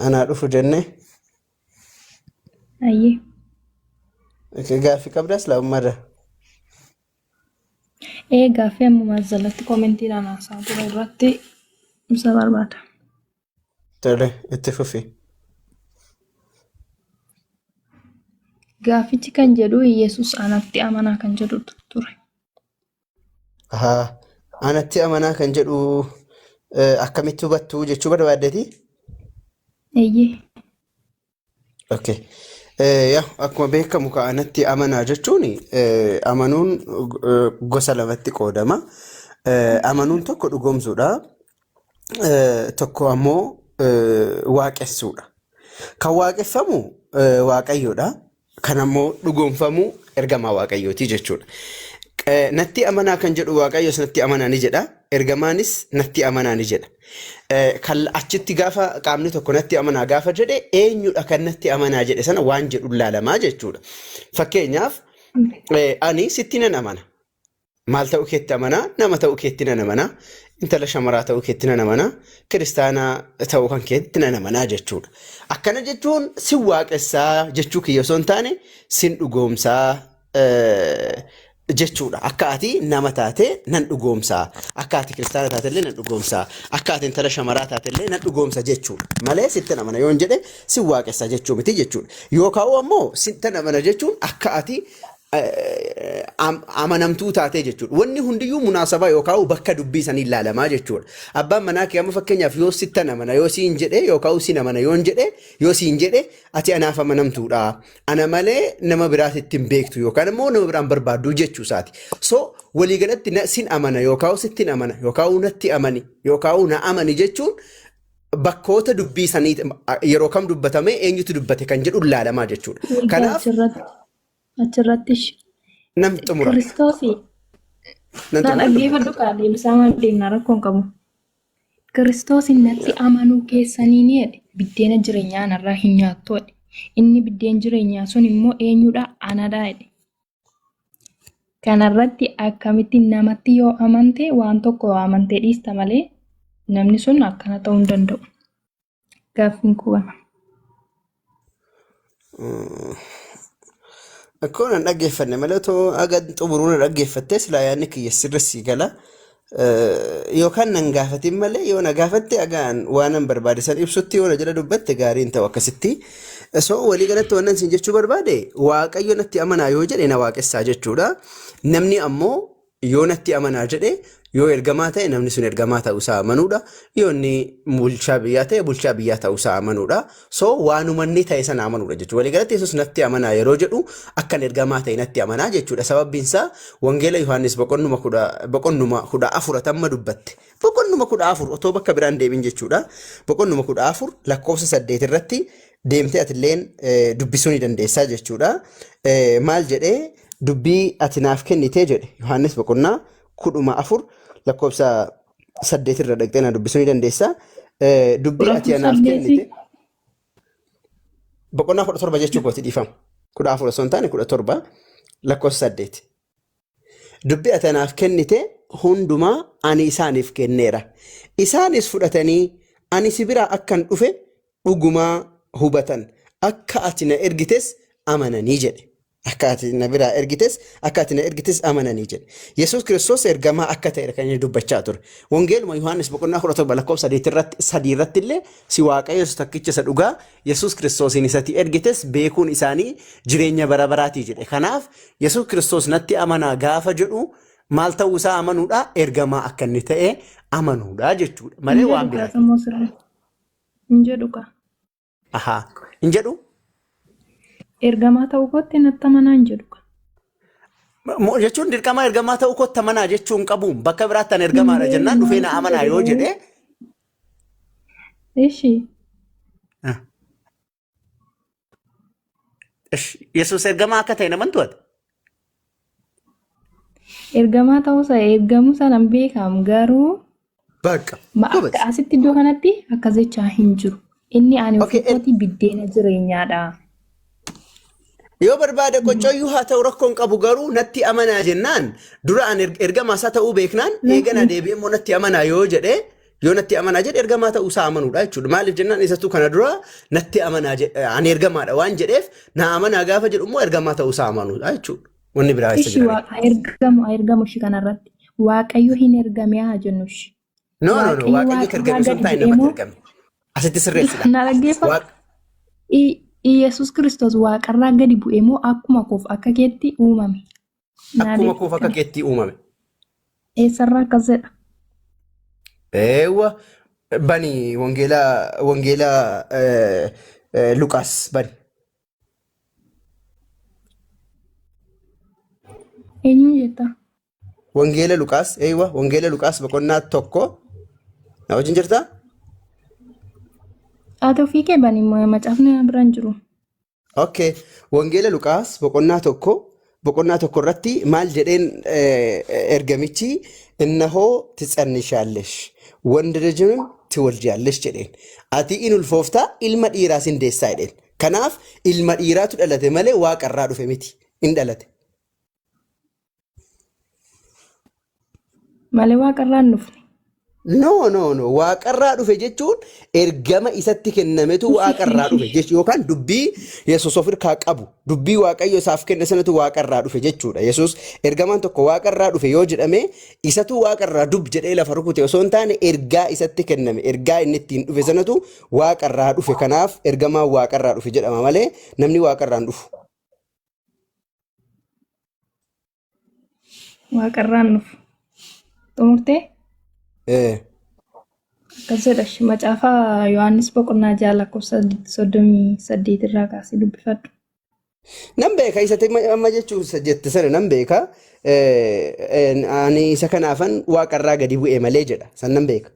أنا أعرف جنة Ayyee. قافي قبل لا مرة Ee gaaffii ammumaa jalatti koomentiidhaan haasaa ture irratti ibsa barbaada. تولي اتفقي فيه Gaaffichi kan jedhu Iyyasuus anatti amanaa kan jedhu ture. Ahaa. Anatti amanaa kan jedhu akkamitti hubattu jechuu barbaaddeeti? Eeyyee. Okay. Yaa akkuma beekamu ka anatti amanaa jechuun amanuun gosa lamatti qoodama. Amanuun tokko dhugoomsuudha. Tokko ammoo waaqessuudha. Kan waaqeffamu waaqayyoodha. Kan ammoo dhugoomfamu ergamaa waaqayyooti jechuudha. Natti amanaa kan jedhu waaqayyos natti amanaa ni jedha. Ergamaanis natti amanaa ni jedha. Kan achitti gaafa qaamni tokko natti amanaa gaafa jedhe eenyudha kan natti amanaa jedhe sana waan jedhu ilaalamaa jechuudha. Fakkeenyaaf ani sitti nan amana. Maal ta'uu keetti amanaa? Nama ta'uu keetti nan amanaa. Intala shamaraa ta'uu keetti nan amanaa. Kiristaanaa ta'uu kan keetti nan amanaa jechuudha. Akkana jechuun sin waaqessaa jechuu kiyya osoo hin taane sin dhugoomsaa jechuudha. Akka ati nama taate nan dhugoomsaa. Akka ati kiristaana taate illee nan dhugoomsaa. Akka ati intala shamaraa taate illee nan dhugoomsa jechuudha. Malee sitti amana yoon jedhe sin waaqessaa jechuu miti jechuudha. Yookaan ammoo sitti amana jechuun akka ati amanamtuu taatee jechuudha. Wanni hundiyyuu munaasabaa yookaan bakka dubbii sanii ilaalamaa jechuudha. Abbaan manaa kee amma fakkeenyaaf yoo sittan amana yoo siin jedhe yookaan siin amana yoon jedhe yoo siin jedhe ati anaaf amanamtuudha. Ana malee nama biraatitti hin beektu yookaan immoo nama biraan barbaaddu jechuu isaati. So waliigalatti sin amana yookaan sittin amana yookaan natti amani yookaan na amani jechuun bakkoota dubbii sanii yeroo kam dubbatame eenyutu dubbate kan jedhu ilaalamaa jechuudha. Egaa Kanaaf achirratti nam xumura. Kiristoosii Nan na xumura. dhaggeeffadhu kaa deebisaa maal deemna rakkoon qabu. Kiristoos natti amanuu keessanii ni jedhe biddeena jireenyaa anarraa hin nyaattu jedhe. Inni biddeen jireenyaa sun immoo eenyudha anadha jedhe. Kanarratti akkamitti namatti yoo amante waan tokko yoo amantee dhiista malee namni sun akkana ta'uu hin danda'u. Gaaffiin koo kana. Akkoo nan dhaggeeffanne malee otoo haga xumuruu na dhaggeeffattee silaa yaadni kiyya sirra sii gala. Yookaan nan gaafatin malee yoo na gaafatte agaan waan an barbaade san ibsutti yoo na jala dubbatte gaarii hin ta'u akkasitti. So walii galatti wannan sin jechuu barbaade Waaqayyo natti amanaa yoo jedhe na waaqessaa jechuudha. Namni ammoo yoo natti amanaa jedhe yoo ergamaa ta'e namni sun ergamaa ta'uusaa amanuudha. Yoo inni bulchaa biyyaa ta'e bulchaa biyyaa ta'uusaa amanuudha. So waanuma inni ta'e sana amanuudha jechuudha. Waliigalatti Yesuus natti amanaa yeroo jedhu akkan ergamaa ta'e natti amanaa jechuudha. Sababbiin isaa Wangeela Yohaannis boqonnuma 14 tamma dubbatte. Boqonnuma 14 otoo bakka biraan deemin jechuudha. Boqonnuma 14 lakkoofsa 8 irratti deemtee atilleen dubbisuu ni dandeessaa jechuudha. Maal jedhee dubbii ati naaf kennitee jedhe Yohaannis boqonnaa 14 lakkoofsa 8 irra dhaqxee na dubbisuu ni dandeessa. Dubbii Kudha ati afur anaaf saddeeti. kennite boqonnaa 17 jechuu kooti dhiifama. 14 osoo hin taane 17 lakkoofsa 8. Dubbii ati anaaf kennite hundumaa ani isaaniif kenneera. Isaanis fudhatanii ani si biraa akkan dhufe dhugumaa hubatan, akka ati na ergites amananii jedhe. Akka ati na biraa ergites, akka ati na ergites amananii jedhe. Yesuus Kiristoos ergamaa akka ta'edha kan inni dubbachaa ture. Wangeeluma Yohaannis boqonnaa 17 lakkoofsa 8 irratti 3 irratti illee si Waaqayyo isa tokkicha isa dhugaa Yesuus Kiristoosiin isati ergites beekuun isaanii jireenya bara baraatii jedhe. Kanaaf Yesuus Kiristoos natti amanaa gaafa jedhu maal ta'uu isaa amanuudha? Ergamaa akka inni ta'e amanuudha jechuudha Hin malee jedhu waan kaa biraati. sammuu sirrii. Hin jedhu kaa. Ahaa. Hin jedhu? Ergamaa ta'uu kootti natti amanaa hin jedhu kaa. Jechuun dirqama ergamaa ta'uu kootti amanaa jechuu hin qabu. Bakka biraatti ani Hin ergamaadha jennaan beeknu dhufee na maaltu amanaa jedhe yoo garuu. jedhe. Ishi. Ah. Ish, Yesuus ergamaa akka ta'e naman to'ate. Ergamaa ta'uusaa ergamuu sana hin beekamu garuu Bakka. ma akka Gobas. asitti iddoo kanatti akkas jechaa hin jiru. Inni ani Okay, ofii kootii biddeena jireenyaadha. Yoo barbaade qoccooyyuu haa ta'u rakkoo hin qabu garuu natti amanaa jennaan dura an ergamaa isaa ta'uu beeknaan eegana Lakki deebi'ee immoo natti amanaa yoo jedhe yoo natti amanaa jedhe ergamaa ta'uu isaa amanuudha jechuudha. Maaliif jennaan isatu kana dura natti amanaa jedhe ani ergamaadha waan jedheef na amanaa gaafa jedhu immoo ergamaa ta'uu isaa amanuudha jechuudha. Wanni biraa eessa ishi jira ree? waaqa ergamu haa ergamu ishi kanarratti. Waaqayyo hin ergame haa jennu ishi. No no no Waaqayyo waaqayyotu waaqarraa ergame osoo hin gadi taane bu'ee namatti moo ergame. Asitti sirreessidha. na dhaggeeffadhu. Waaq Iyesuus Kiristoos waaqarraa gadi bu'ee moo akkuma koof akka keetti uumame? Naa Akkuma deebisi koof akka kana. keetti uumame. Eessarraa akkas jedha? Eewwa bani wangeela Luqaas bani. Eenyuun jetta? Wangeela Luqaas eewwa wangeela Luqaas boqonnaa 1 na wajjin jirtaa? Ati ofii kee bani macaafni na bira hin jiru. Okay. Wangeela Luqaas boqonnaa 1 boqonnaa 1 irratti maal jedheen ergamichi innahoo titsannishallesh wanda lejimim tiwaljallesh jedheen. Ati in ulfooftaa ilma dhiiraas hin deessaa jedheen. Kanaaf ilma dhiiraatu dhalate malee waaqa irraa dhufe miti. In dhalate. Malee waaqarraa hin dhufne. No, no, no. Waaqarraa dhufe jechuun ergama isatti kennametu waaqarraa dhufe jechuudha. Yookaan dubbii Yesuus of irkaa qabu, dubbii Waaqayyo isaaf kenne sanatu waaqarraa dhufe jechuudha. Yesuus ergamaan tokko waaqarraa dhufe yoo jedhame isatu waaqarraa dub jedhee lafa rukute osoo hin taane ergaa isatti kenname, ergaa inni ittiin dhufe sanatu waaqarraa dhufe. Kanaaf ergamaan waaqarraa dhufe jedhama malee namni waaqarraa hin dhufu. Waaqarraan dhufu. Xumurtee? Eh. Akkas jedha ishee macaafa Yohaannis boqonnaa 6 lakkoofsa 38 irraa kaasee dubbifadhu. Nan beeka isa amma jechuun isa jette sana nan beeka. Ani isa kanaafan waaqarraa gadi bu'e malee jedha. San nan beeka.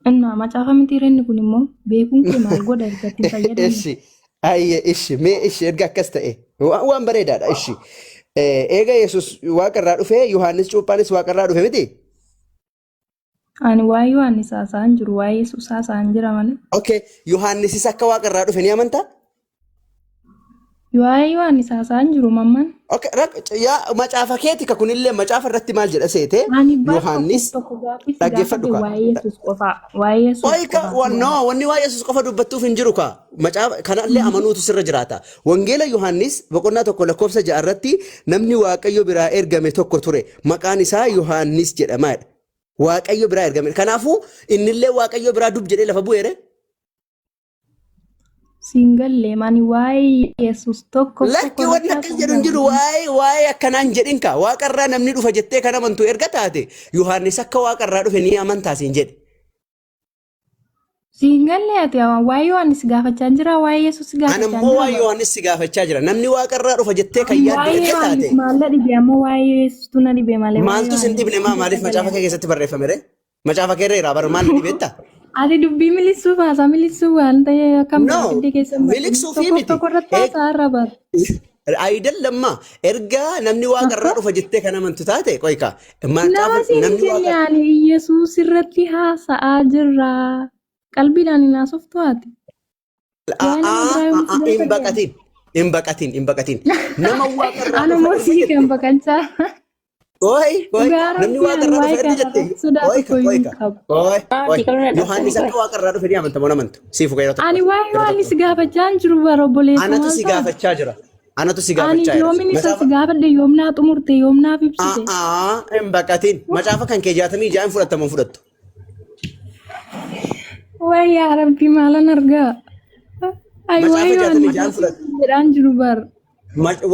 Innaa macaafa miti inni kun immoo beekuun kee maal godha erga itti hin fayyadamne. Ishi ayye ishi mee ishi erga akkas ta'e waan bareedaadha ishi. Eega Yesuus waaqarraa dhufee Yohaannis cuuphaanis waaqarraa dhufe miti? Ani waa'ee Yohaannis haasa'aan jiru waa'ee Yesuus haasa'aan jira malee. Okay, Yohaannisis akka waaqarraa dhufe ni amantaa? Waa'ee Yohaannis haasa'aa hin jiru mamman. Okay, yaa macaafa keeti ka kunillee macaafa irratti maal jedha seete? Ani bar tokko Yohaannis tokko gaaffii si dhaggeeffadhu gaafadhe ka. waa'ee Yesuus qofaa. Waa'ee Yesuus Qoy ka qofaa si no gaafadhe. wanni waa'ee Yesuus qofa dubbattuuf hin jiru ka. Macaafa kanallee amanuutu sirra jiraata. Wangeela Yohaannis boqonnaa 1 lakkoofsa 6 irratti namni Waaqayyo biraa ergame tokko ture. Maqaan isaa Yohaannis jedhama jedha. Waaqayyo biraa ergame. Kanaafuu innillee Waaqayyo biraa dub jedhee lafa bu'eere. Siin galle ani waa'ee Yesuus tokko Lakki qofa wanni irratti akkas jedhu hin jiru. Waa'ee akkanaan jedhin ka. Waaqarraa namni dhufa jettee kan amantu erga taate Yohaannis akka waaqarraa dhufe ni amantaa siin jedhe. Siin galle ati waa'ee Yohaannis gaafachaa jira waa'ee Yesuus Ana gaafachaa immoo jira waa'ee bara. Yohaannis si gaafachaa jira. Namni waaqarraa dhufa jettee kan Ani yaaddu waa'ee erga Yohaannis taate maal na dhibe ammoo waa'ee Yesuustu na dhibe malee waa'ee maaltu sin Yohaannis dhibne maa maaliif macaafa kee keessatti barreeffame ree? Macaafa kee irra bara maal na dhibeetta? Ati dubbii miliqsuuf haasaa miliqsuuf waan ta'e akkam No, biraa keessa hin bahin. miliqsuufii Tokkoof miti. tokko irratti haasaa irra bara. Ayidallamma erga namni waaqarraa dhufa jettee kan amantu taate qoyka Nama macaafa siin namni jenne waaqa ani Yesuus irratti haasa'aa jirra. Qalbiidhaan hin haasoftu ati. Waa'ee nama biraa yoom si hin gaafadhe ani? baqatin hin baqatin hin baqatin nama waaqarraa Ana dhufa immoo erga sii kan jette baqachaa. qoy qoy Dhugaa namni rabbii ani waaqarraa dhufa waa'ee erga kana jette irratti sodaa qoy tokko ka iyyuu qoy hin ka qabu. qoy qoy Maatii kana Yohaannis dhaqxanii akka waaqarraa dhufe ni amanta moo hin amantu siif yeroo tokko Ani waa'ee yeroo Yohaannis tokko gaafachaa hin jiru bara obboleessa anatu maal si taate? gaafachaa jira anatu si Ani gaafachaa jira yoomin isa macaafa si gaafadhe yoom naa xumurte yoom naaf ibsite? a'aa hin baqatin macaafa kan kee 66 fudhatta moo hin fudhattu? Wayi yaa rabbi maalan argaa? Ay Macaafa waa'ee jaatamii Yohaannis ja'an fudhattu. jedhaan jiru bar.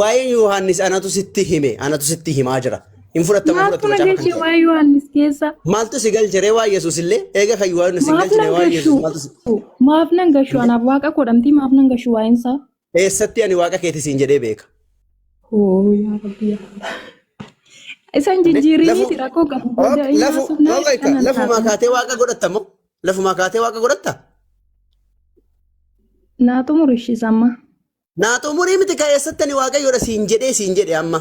Waa'ee Yohaannis anatu sitti hime anatu sitti himaa jira. Hin fudhatta moo Maaltu fudhattu na macaafa kan galche kee? waa'ee Yohaannis keessa? Maaltu si galche waa'ee Yesuus illee? Eega kan Yohaannis hin Maaf galchine nan waa'ee gashu? Yesuus maaltu si Maaf nan gashu? Anaaf waaqa godhamtii maaf nan gashu waa'een isaa? Eessatti ani waaqa keeti siin jedhee beeka? Oo yaa rabbi yaa Allah. Isan Lafu jijjiiriniiti rakkoo qabu booda inni lafu haasofnaa lollayka kanan lafumaa taatan. kaatee waaqa godhatta moo? Lafumaa kaatee waaqa godhatta? Naa xumuri ishis amma. Naa xumurii miti ka eessatti ani waaqayyoodha siin jedhee siin jedhe amma.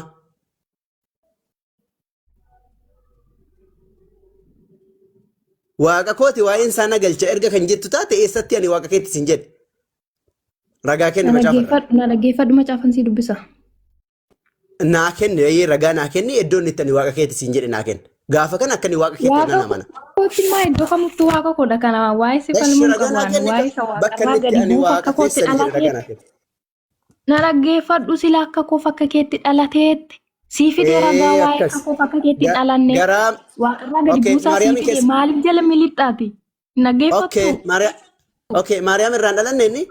Waaqa kooti waa'een isaa na galcha erga kan jettu taate eessatti ani waaqa keetti siin jedhe. Ragaa kenni Na macaafa irraa. dhaggeeffadhu na dhaggeeffadhu macaafan sii dubbisa. Naa kenni eeyyee ragaa naa kenni iddoo inni itti ani waaqa keetti siin jedhe naa kenni. Gaafa kana akka inni waaqa keetti Waaqa nan amana. kootti maa iddoo kamittuu waaqa koodha kana waa'ee si Eshi falmuun ragaa qabu naa ani kenni waa'ee isa bakka waaqarraa inni itti gadi ani bu'uuf waaqa akka kootti keessan jedhe ragaa dhalateetti. naa kenni. Na dhaggeeffadhu sila akka koof akka keetti dhalateetti. Sii fidee ragaa Ee waa'ee akka akkas. koof akka keetti dhalanne. Garaa Waaqarraa gadi okay buusaa sii Maariyaamiin fide keessa maaliif jala milixxaati? Hin okay dhaggeeffattu? Maariyaam okay Maariyaam irraan dhalanne inni.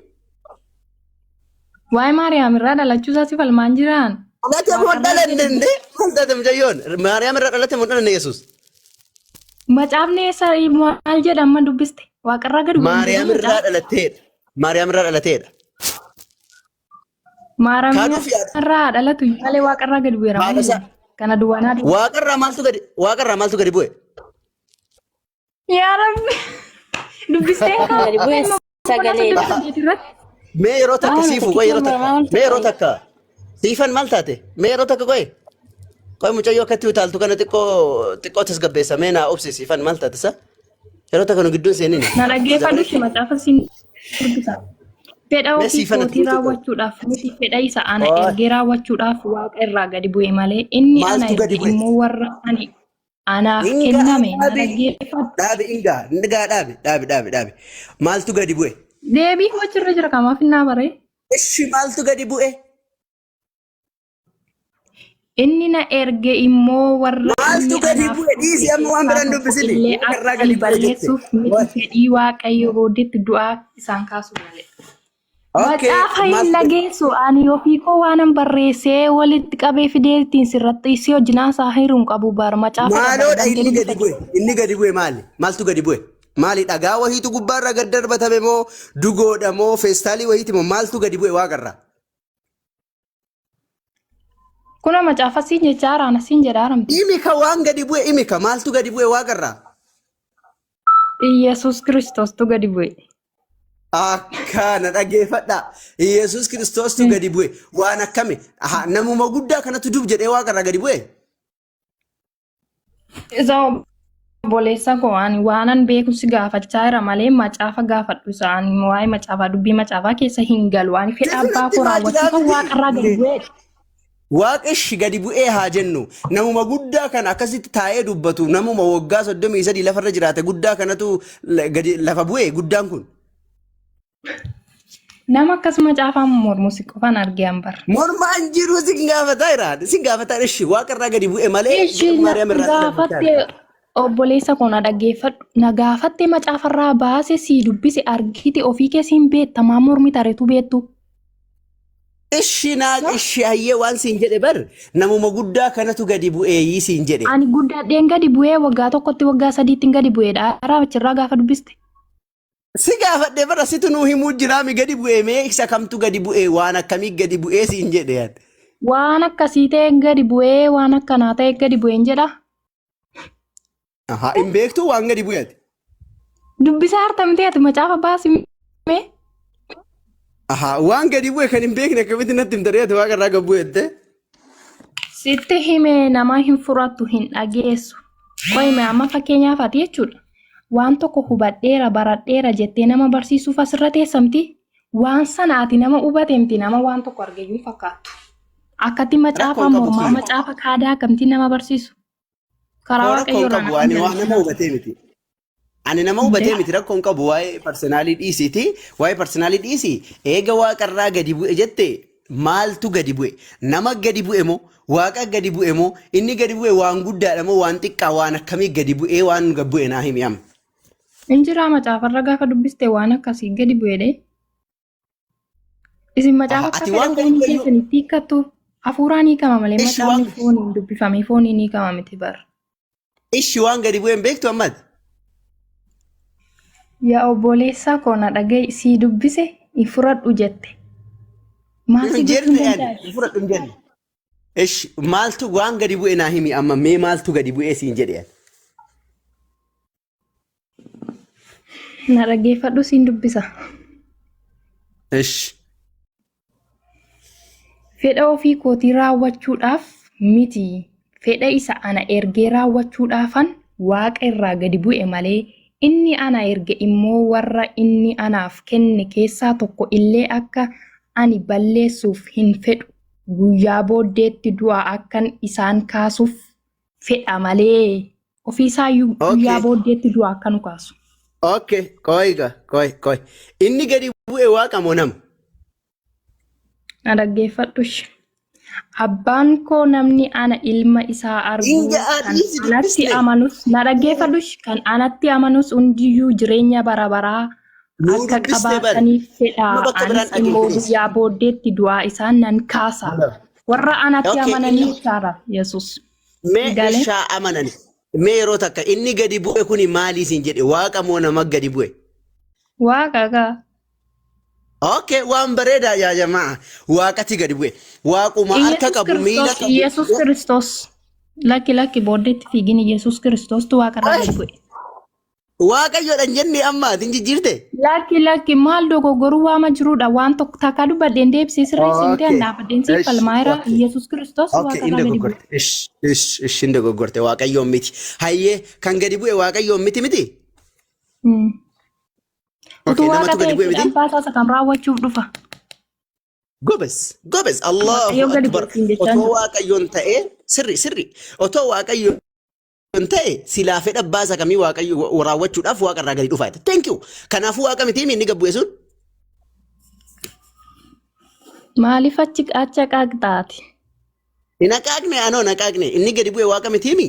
Waa'ee Maariyaam irraa dhalachuu isaa si falmaan jiraan. Dhalate moo Waaqarraa gadi dhalanne buusaa. inni? Maal taate mucayyoon? Maariyaam irraa dhalate moo dhalanne Yesuus? Macaafni eessa maal jedha amma dubbiste? Waaqarraa gadi bu'e hin jedhu Maariyaam irraa macaafni. dhalateedha. Maariyaam irraa dhalateedha. Maariyaam Kaaduuf yaada. irraa dhalatu malee waaqarraa gadi bu'eera Haadha maal isaa jedhu? Kana duwwaanaa duwwaa. waaqarraa maaltu gadi bu'e? Yaa Rabbi dubbistee Gadi bu'e boqonnaa sagaleedha. 38 irratti. Mee yeroo takka Maal siifu qoy yeroo tokkicha takka maal mee yeroo ta'e? takka siifan maal taate mee yeroo takka qoy qoy mucayyoo akkatti utaaltu kana xiqqoo xiqqoo tasgabbeessa mee naa obsi siifan maal taate sa yeroo takka nu gidduun seenini Na dhaggeeffadhu dabalee macaafa siin dubbisa. Fedha mee ofii siifan ati kootii raawwachuudhaaf miti fedha isa ana qoy ergee raawwachuudhaaf waaqa irraa gadi bu'e malee inni ana maaltu gadi erge bu'e immoo warra ani anaaf ingaa kenname na dhaabi dhaggeeffadhu. dhaabi ingaa ingaa dhaabi dhaabi dhaabi dhaabi maaltu gadi bu'e Deebii hojiirra jira kamaaf hin baree. ishi maaltu gadi bu'e Inni na erge immoo warra maaltu inni gadi anaaf bu'e dhufe dhiisi amma waan keessaa biraan tokko dubbisini illee waaqarraa akka hin gadi bu'e jette balleessuuf miti fedhii Waaqayyo booddeetti du'aa isaan kaasu malee. Okay Macaafa hin maaltu gadi dhageessu ani ofii koo waanan barreessee walitti qabee fidee ittiin sirratti si wajjin haasaa hiruun qabu bar macaafa Maaloodha dabalatan inni gadi dubbisa bu'e? Inni gadi bu'e maali? Maaltu gadi bu'e? Maali dhagaa wahiitu gubbaarra gad darbatame moo dugoodha moo feestaalii wahiiti moo maaltu gadi bu'e waaqarraa? Kuna macaafa siin jecha haaraan siin jedha haramti. Imika waan gadi bu'e imika maaltu gadi bu'e waaqarraa? Iyesuus Kiristoostu gadi bu'e. Akkana dhaggeeffadha. Yesuus Kiristoostu gadi bu'e. Waan akkami? Aha, namuma guddaa kanatu dub jedhee waaqarraa gadi bu'e? Isa Obboleessa koo, ani waanan beeku si gaafachaa jira malee macaafa gaafadhu isa ani waa'ee macaafaa dubbii macaafaa keessa hin galu. Ani fedha abbaa Situ koo natti himaa jiraa raawwachuufan waaqarraa gadi miti. bu'eedha. Waaqish gadi bu'ee haa jennu. Namuma guddaa kana akkasitti taa'ee dubbatu, namuma waggaa 33 lafarra jiraate guddaa kanatu gadi lafa bu'ee guddaan kun. Nama akkas macaafaan mormu si qofaan argee an bara. Mormaan jiru sin gaafataa jira. Sin gaafataa ishi waaqarraa gadi bu'e malee Ishii na Maariyaam irraa dhala gaafatte, guddaa. obboleessa koo, na dhaggeeffadhu. Na gaafatte, macaafarraa baase sii dubbise, argite, ofii kee siin beetta, maa mormi taretu beettu. Ishi naa ishi hayyee waan siin jedhe bar namuma guddaa kanatu gadi bu'eeyyii siin jedhe. Ani guddadheen gadi bu'ee waggaa tokkotti waggaa sadiitti gadi bu'eedha. Haaraa achirraa gaafa dubbiste. Si gaafadhe bara, situ nuu himuu jiraami gadi bu'ee, mee isa kamtu gadi bu'ee, waan akkamii gadi bu'ee siin jedhe yan. Waan akkasii ta'e gadi bu'ee, waan akkanaa ta'e gadi bu'een jedha. Ahaa, hin beektuu waan gadi bu'eeti. Dubbisaa hartamtee ati macaafa baasi mee. Ahaa, waan gadi bu'e kan hin beekne akkamitti natti himta ati waaqa irraa gad bu'ette? Sitti hime, nama hin fudhattu, hin dhageessu. Qoyime amma fakkeenyaaf ati jechuudha. Waan tokko hubadheera, baradheera jettee nama barsiisuuf asirra teessamti. Waan sana ati nama hubate miti, nama waan tokko argeyyuu hin fakkaattu. Akkatti Rakkoo macaafa hin qabu mormaa kun. macaafa kaadaa akkamti nama barsiisu. Karaa Koo rakkoo Waaqayyoo hin irraa qabu, nama ani waan nama jallisina. hubatee miti. Ani nama hubatee miti, rakkoo hin qabu. Waa'ee personalii dhiisiiti. Waa'ee personalii dhiisi. Eega waaqarraa gadi bu'e jette, maaltu gadi bu'e? Nama gadi bu'e moo? Waaqa gadi bu'e moo? Inni gadi bu'e waan guddaadha moo waan xiqqaa, waan akkamii gadi bu'ee, waan gad bu'e naa himi amma. Injiraa macaafarra gaafa dubbiste waan akkasii gadi bu'edhe. Isin macaafa Aha, akka ati fedha waan gadi foonii bu'e yoo keessanitti hiikkattu. Hafuuraan hiikama malee Ishi macaafni waan fooniin dubbifamee fooniin hiikama miti bara. Ishi waan gadi bu'e hin beektu ammati. Yaa obboleessaa koo, na dhaga'i, sii dubbise hin fudhadhu jette. Maal si Hin gochuun jenne ani danda'a? hin fudhadhu hin jenne. Ishi maaltu waan gadi bu'e naa himi amma, mee maaltu gadi bu'e siin jedhe ani. Na dhaggeeffadhu, siin dubbisa. Ishi. Fedha ofii kootii raawwachuudhaaf miti. Fedha isa ana ergee raawwachuudhaafan waaqa irraa gadi bu'e malee, inni ana erge immoo warra inni anaaf kenne keessaa tokko illee akka ani balleessuuf hin fedhu. Guyyaa booddeetti du'a akkan isaan kaasuuf fedha malee. Ofiisaayyuu guyyaa booddeetti du'a akka nu kaasu. Okay, qoy ga, qoy, qoy. Inni gadi bu'e waaqa moo nama? Na dhaggeeffadhu. Abbaan koo namni ana ilma isaa argu Inga kan dhiisi anatti dubbisne. amanus, na dhaggeeffadhu, kan anatti amanus hundiyyuu jireenya bara baraa Nuu akka dubbiste bar. qabaataniif fedha. Amma bakka biraan Anis immoo dhageessise. guyyaa booddeetti du'aa isaan nan kaasa. Warra anatti Okay, amananii inni jechaadha Yesus. mee Galee. ishaa amanan. Mee yeroo takka inni gadi bu'e kuni maalii siin jedhe, waaqa moo nama gadi bu'e? Waaqa gaa. Okay, waan bareedaa yaa jamaa. Waaqati gadi bu'e. Waaquma harka Iyesus qabu, miila Kiristoos, qabu. Iyesus Kiristoos. Lakki, lakki, booddeetti fiigin, Iyesus Kiristoostu waaqarraa gadi bu'e. Waaqayyoodhaan jenne amma ati hin jijjiirte? Lakki, lakki, maal dogoggoruu waama jirudha. Waan tokko takka dubbadheen deebisee sirreessi miti, Okay. dhaabadheen siif Ish, falmaa jira. okay. Iyesus Kiristoos Okay, hin waaqarraa gadi bu'e. dogoggorte. Ish, ish, ish, hin dogoggorte. Waaqayyoon miti. Hayyee, kan gadi bu'e waaqayyoon miti miti? Utuu Okay, waaqa namatu gadi ta'e bu'e fedha miti? abbaa isaa isa kam raawwachuuf dhufa? Gobes, gobes, Allahu Waaqayyo gadi Akbar. bu'e siin jechaa Otoo jiru. waaqayyoon ta'ee, sirri, sirri. Otoo waaqayyoon ta'e silaa fedha abbaa isaa kamii waaqayyo raawwachuudhaaf waaqa irraa gadi dhufa. Thank you. Kanaafuu waaqa miti inni gad bu'e sun? Maaliif achi achi haqaaqxaati? Hin haqaaqne, anoo hin haqaaqne. Inni gadi bu'e waaqa mitiimi?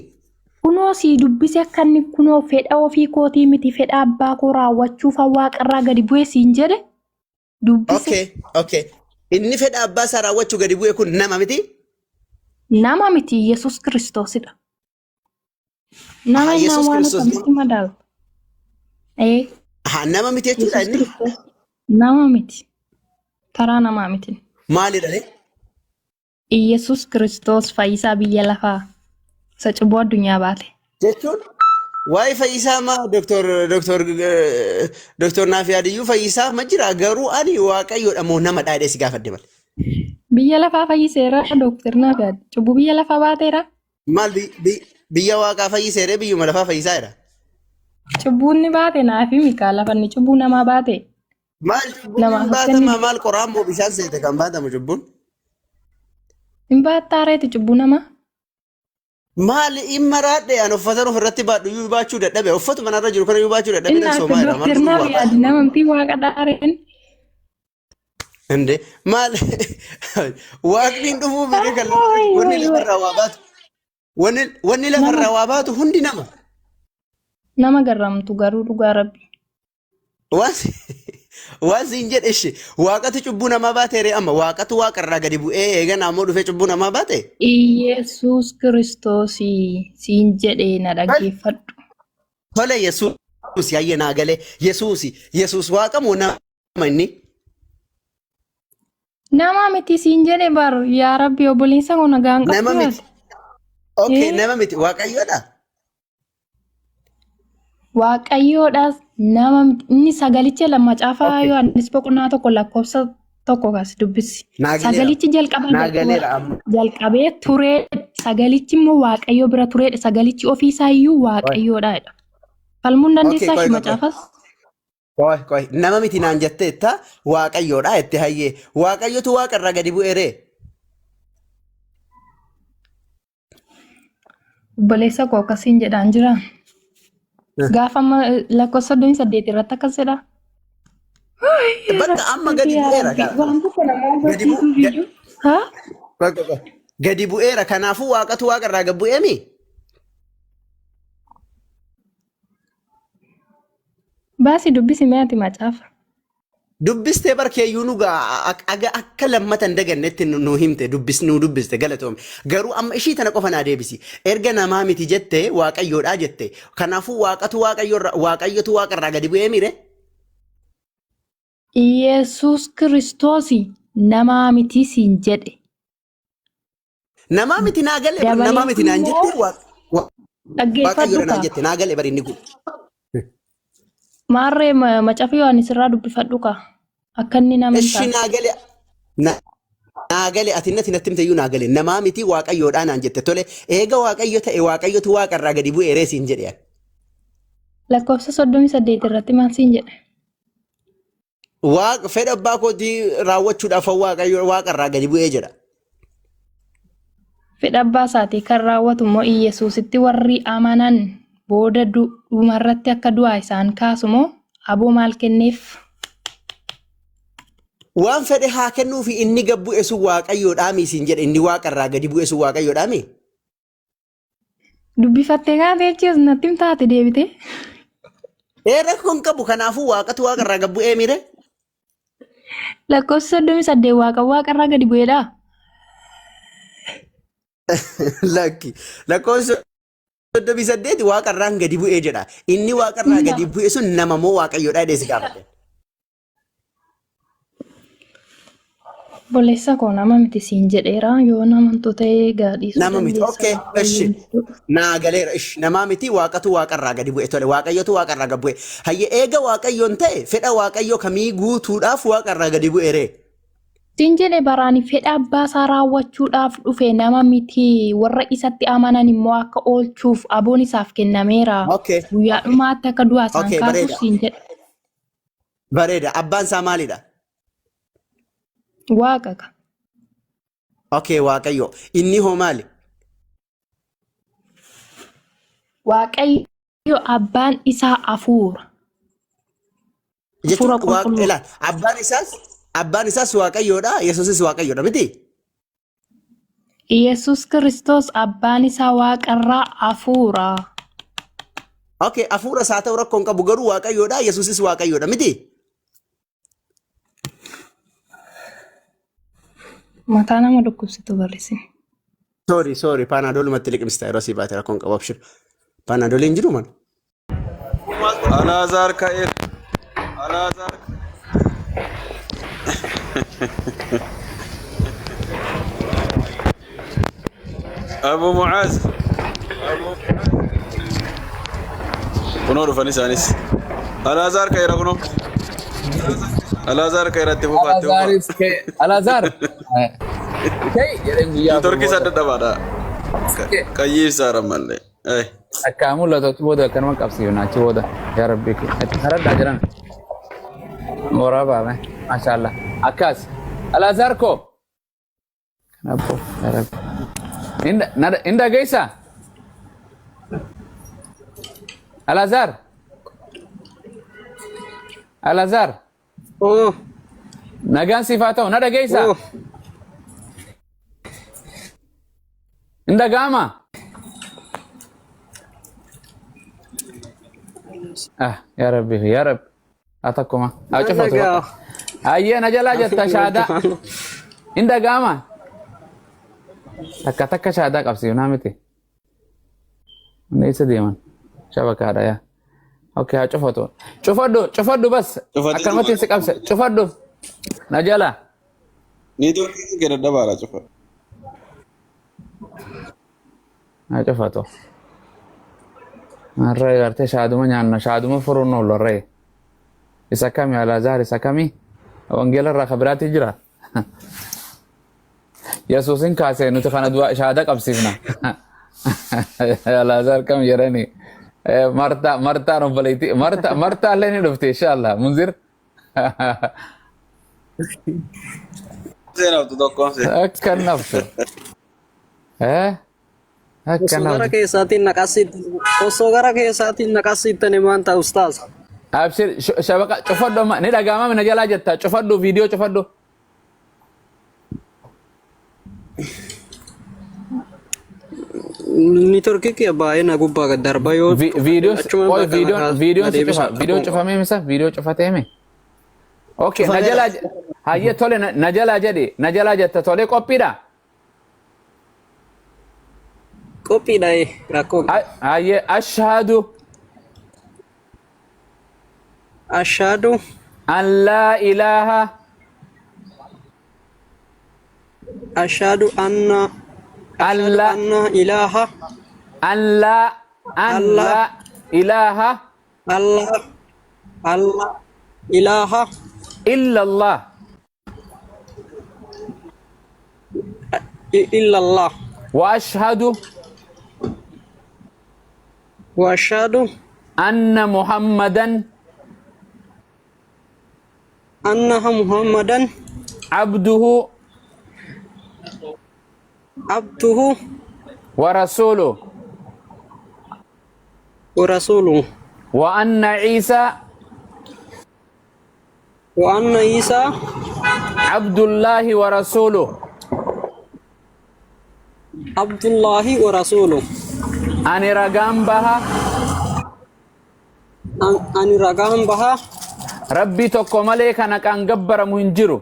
Kunoo sii dubbise, akka inni kunoo fedha ofii kootii miti, fedha abbaa koo raawwachuuf waaqarraa gadi bu'e siin jedhe dubbise. Okay. Inni fedha abbaa isaa raawwachuu gadi bu'e kun nama miti? Nama miti, Yesus Kiristoosidha. Nama Aha, innaan Yesuus waan Kiristoos akkamitti madaalu? Ee, Aha, nama miti jechuudha Yesus inni? Kiristoos nama miti. Karaa namaa miti. Maalidha ree? Yesus Kiristoos fayyisaa biyya lafaa isa cubbuu addunyaa baate. Jechuun waa'ee fayyisaa maa doktor Naafiyaadiyyuu fayyisaa ma jira, garuu ani waaqayyoodha moo nama dha jedhee si gaafadhe malee. Biyya lafaa fayyiseera Dooktar Naafiyaad. Cubbuu biyya lafaa baateera. Maal biyya waaqaa fayyiseeree biyyuma lafaa fayyisaa jira? Cubbuun ni baate naaf himi kaa lafa inni cubbuu namaa baate. Maal cubbuun Namaaf hin akka inni baatama maal qoraan moo bishaan seete kan baatamu cubbuun? hin baattaareeti cubbuu namaa. Maal hin maraadhe an uffatan ofirratti baadhu iyyuu baachuu dadhabe uffatuma narra jiru kana iyyuu baachuu dadhabe Inni nan akka soomaa jira maal dooktar godhuu naaf waa yaadi baadhu. nama miti waaqa dhaareen. Inde maal waaqni hin dhufuu fedhe kan lafarra Wayi wanni wayi wayi. lafarraa waa baatu wanni Nama lafarraa waa baatu hundi nama. nama garramtu garuu dhugaa rabbi. Waan waan siin jedhe ishi waaqatu cubbuu namaa baate ree amma waaqatu waaqarraa gadi bu'ee eegana ammoo dhufee cubbuu namaa baate. Iyesuus Kiristoosii siin jedhee na dhaggeeffadhu. Tole Yesuus yaayye naa galee Yesuusi Yesuus waaqa moo nama inni? Nama miti siin jedhe bar yaa rabbi obboleessa koo nagaan Nama qabdu miti. ati. Okay Ee nama miti waaqayyoodha. Waaqayyoodhaas nama miti. Inni sagalicha macaafa Okay. Yohaannis boqonnaa 1 lakkoofsa 1 kas dubbisi. Naa galeera. Sagalichi jalqaba Naa galeera amma. jalqabee turee sagalichi immoo Waaqayyo bira tureedha. Sagalichi ofiisaa iyyuu Qoy. Waaqayyoodha jedha. Falmuun Okay dandeessaa qoy shi qoy qoy. macaafas? Qoy qoy. Nama miti naan jetteetta waaqayyoodha jette hayyee. Waaqayyotu waaqarraa gadi bu'ee ree. Obboleessa koo akkasiin jedhaan jira. Gaafa amma lakkoofsa 38 irratti akkas jedha. Bakka amma gadi Yaa bu'eera. Rabbi, waan tokko nama Gadi bu'u. hubachiisuuf iyyuu. Haa? Bakka bakka. Gadi bu'eera. Kanaafuu waaqatu waaqarraa gad bu'eemi. Baasi dubbisi mee ati macaafa. Dubbistee barkeeyyuu nu gaa aga akka lammata hin dagannetti nu himte dubbis nu dubbiste galatoome. Garuu amma ishii tana qofa naa deebisi. Erga namaa miti jette waaqayyoodhaa jette. Kanaafuu waaqatu waaqayyoorra waaqayyotu waaqarraa gadi bu'ee mire. Iyesuus Kiristoosi namaa miti siin jedhe. Namaa miti naa galee bar namaa Dabalees miti naan immoo jette dhaggeeffadhu waaqayyoodha naan kaa. jette naa galee bar inni kun. Maarree macaafa Yohaannis irraa dubbifadhu kaa. Akka inni nama hin Ishi taane. naa galee naa gale ati natti natti himte iyyuu naa gale namaa miti waaqayyoodhaa naan jette tole eega waaqayyo ta'e waaqayyotu waaqarraa gadi bu'ee ree siin jedhe ani. Lakkoofsa 38 irratti maal siin jedhe? Waaqa fedha abbaa kootii raawwachuudhaaf waaqayyo waaqarraa gadi bu'ee jedha. Fedha abbaa isaatii kan raawwatu immoo Iyyasuusitti warri amanan booda dhumarratti akka du'aa isaan kaasu moo aboo maal kenneef? Waan fedhe haa kennuufi inni gad bu'e sun waaqayyoodhaami siin jedhe inni waaqarraa gadi bu'e sun waaqayyoodhaami. Dubbifattee kaatee achiis natti himtaate deebitee. Ee rakkoo hin qabu kanaafuu waaqatu waaqarraa gad bu'ee mire. Lakkoofsa 38 waaqa waaqarraa gadi bu'eedha. Lakki lakkoofsa 38 waaqarraan gadi bu'ee jedha. Inni waaqarraa gadi bu'e sun nama moo waaqayyoodha jedhee si gaafate. Obboleessa koo nama miti siin jedheera yoo namantu ta'ee gaadhiisuu Nama miti. dandeessa. Okay, ishi. Naa galeera. Ishi. Namaa miti waaqatu waaqarraa gadi bu'e tole. Waaqayyotu waaqarraa gad bu'e. Hayya eega waaqayyoon ta'e fedha waaqayyoo kamii guutuudhaaf waaqarraa gadi bu'e ree? Siin jedhe baraani fedha abbaa isaa raawwachuudhaaf dhufe nama miti warra isatti amanan immoo akka oolchuuf aboon isaaf kennameera. Okay. Guyyaa dhumaatti akka du'aa isaan Okay, kaasuuf bareeda. siin jedhe. Bareeda. Abbaan isaa maalidha? Waaqa ka. Okay, Waaqayyo. Inni hoo maali? Waaqayyo abbaan isaa hafuura. Jechuun Hafuura Waaqa qulqulluu. ilaal. Abbaan isaas Waaqayyoodha, Yesuusis Waaqayyoodha miti? Yesuus Kiristoos abbaan isaa waaqarraa hafuura. Okay, hafuura isaa ta'u rakkoo hin qabu garuu Waaqayyoodha, Yesuusis Waaqayyoodha miti? Mataa nama dhukkubsitu barreessine. Sorry, sorry, paanadoolumatti liqimsita yeroo sii baate rakkoo hin qabu abshir. Paanadooliin jiru mana. Alaazaar ka'eera. Alaazaar. Abu Mucaaz. Kunoo dhufan isaanis. Alaazaar ka'eera kunoo. Alaazaar ka'eera itti fufaa itti fufaa. Alazaaris ka'e. Alazaar. Ka'e jedheen guyyaa afur Torkii isaa booda. dadhabaadha. Qayyii ibsaadha mallee. Akka mul'atu achi booda akkanuma qabsiifna achi booda. Yaa Rabbii kee. Achi haradhaa jiran. Waraabaa mee. Maashaallah. Akkas. Alaazaar koo. Kanaafuu yaa Rabbi. Hin dhageessaa? Alaazaar. Alaazaar. Oh, Nagaan siif haa ta'u. Na dhageessaa? oh. Hin dhaga'amaa? Ah, yaa Rabbi, yaa Rabbi. Haa takkuma. Haa Nan cufatu dhagaa. bakka. Hayyee na jalaa jetta shaadaa. Hin dhaga'amaa? Takka takka shaadaa qabsiifnaa miti. Inni eessa deeman? Shabakaadha yaa. Okay, haa cufatu. Cufadhu, cufadhu bas. Cufatee Akkanumatti si qabse. Cufadhu. Na jalaa. Niitoorkiin kee dadhabaadha cufa. Haa cufatu. Har'a gartee shaaduma nyaanna shaaduma furuun oolu har'a. Isa kami Alaazaar isa kami? Wangeela irraa ka biraatti jira. Yesuusin kaasee nuti kana du'a shaada qabsiifna. Alaazaar kam jedhani. Martaa Martaan obboleettii Martaa Martaa illee ni dhufti inshallah Munzir. Seenaftu tokkoon seen. Akka naftu. Eh? Akka Osoo gara naftu. keessaatiin naqasiitti osoo gara keessaatiin naqasiittani maan ta'a ustaaz. Abshir shabaqa cufadhu amma ni dhaga'ama na jalaa jetta cufadhu viidiyoo cufadhu. Niitoorkii kiyya baay'ee na gubbaa gad darba yoo Viidiyoo achuma oy bakka na viidiyoon na viidiyoon si deebisa cufa viidiyoo rakkoon qabu. cufamee misa viidiyoo cufatee mi? Okay na Cufameera. jalaa hayyee tole na jalaa jedhi na jalaa jetta tole qophiidha. Qophiidha rakkoo qabu. Hayyee ashhadu Ashaadu an laa ilaaha ashaadu anna an ashaadu laa anna ilaaha an laa an allah laa ilaaha allah allah ilaaha illa Allah illallah wa ashhadu wa ashaadu anna Muhammadan annaha muhammadan abduhu abduhu wa rasuluhu wa rasuluhu wa anna Isa wa anna isaa abdullahi wa rasuluhu abdullahi wa rasuluhu. Ani ragaan baha Ani ragaan baha Rabbii tokko malee kan haqaan gabbaramu hin jiru.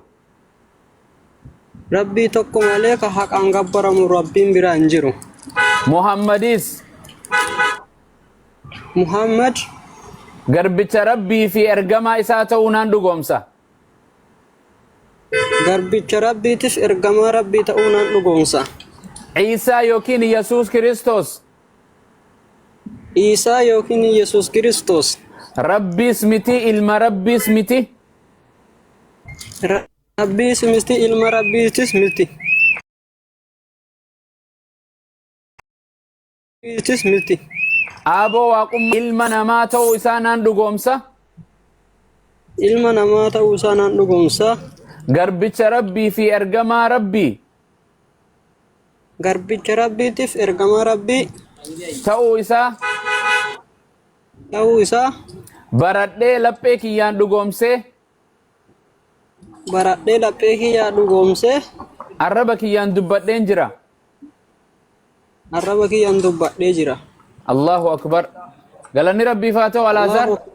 Rabbii tokko malee ka haqaan gabbaramu Rabbiin biraa hin jiru. Muhammadis Muhammad garbicha Rabbii fi ergamaa isaa ta'uu naan dhugoomsa. Garbicha Rabbiitis ergamaa Rabbii ta'uu naan dhugoomsa. Ciisaa yookiin Yesuus Kiristoos Iisaa yookiin Yesuus Kiristoos Rabbiis miti ilma Rabbiis miti Rabbiis miti ilma Rabbiitis miti. Rabbiitis miti. Aaboo waaqummaa ilma namaa ta'uu isaa naan dhugoomsa. Ilma namaa ta'uu isaa naan dhugoomsa. Garbicha Rabbii fi ergamaa Rabbii Garbicha Rabbiitiif ergamaa Rabbii ta'uu isaa ta'uu isaa baradhee laphee kiyyaan dhugoomsee baradhee laphee kiyyaa dhugoomsee arraba kiyyaan dubbadheen jira. Arraba kiyyaan dubbadhee jira. Allahu akbar. Galanni Rabbiif haa ta'u Alaazaar. Allahu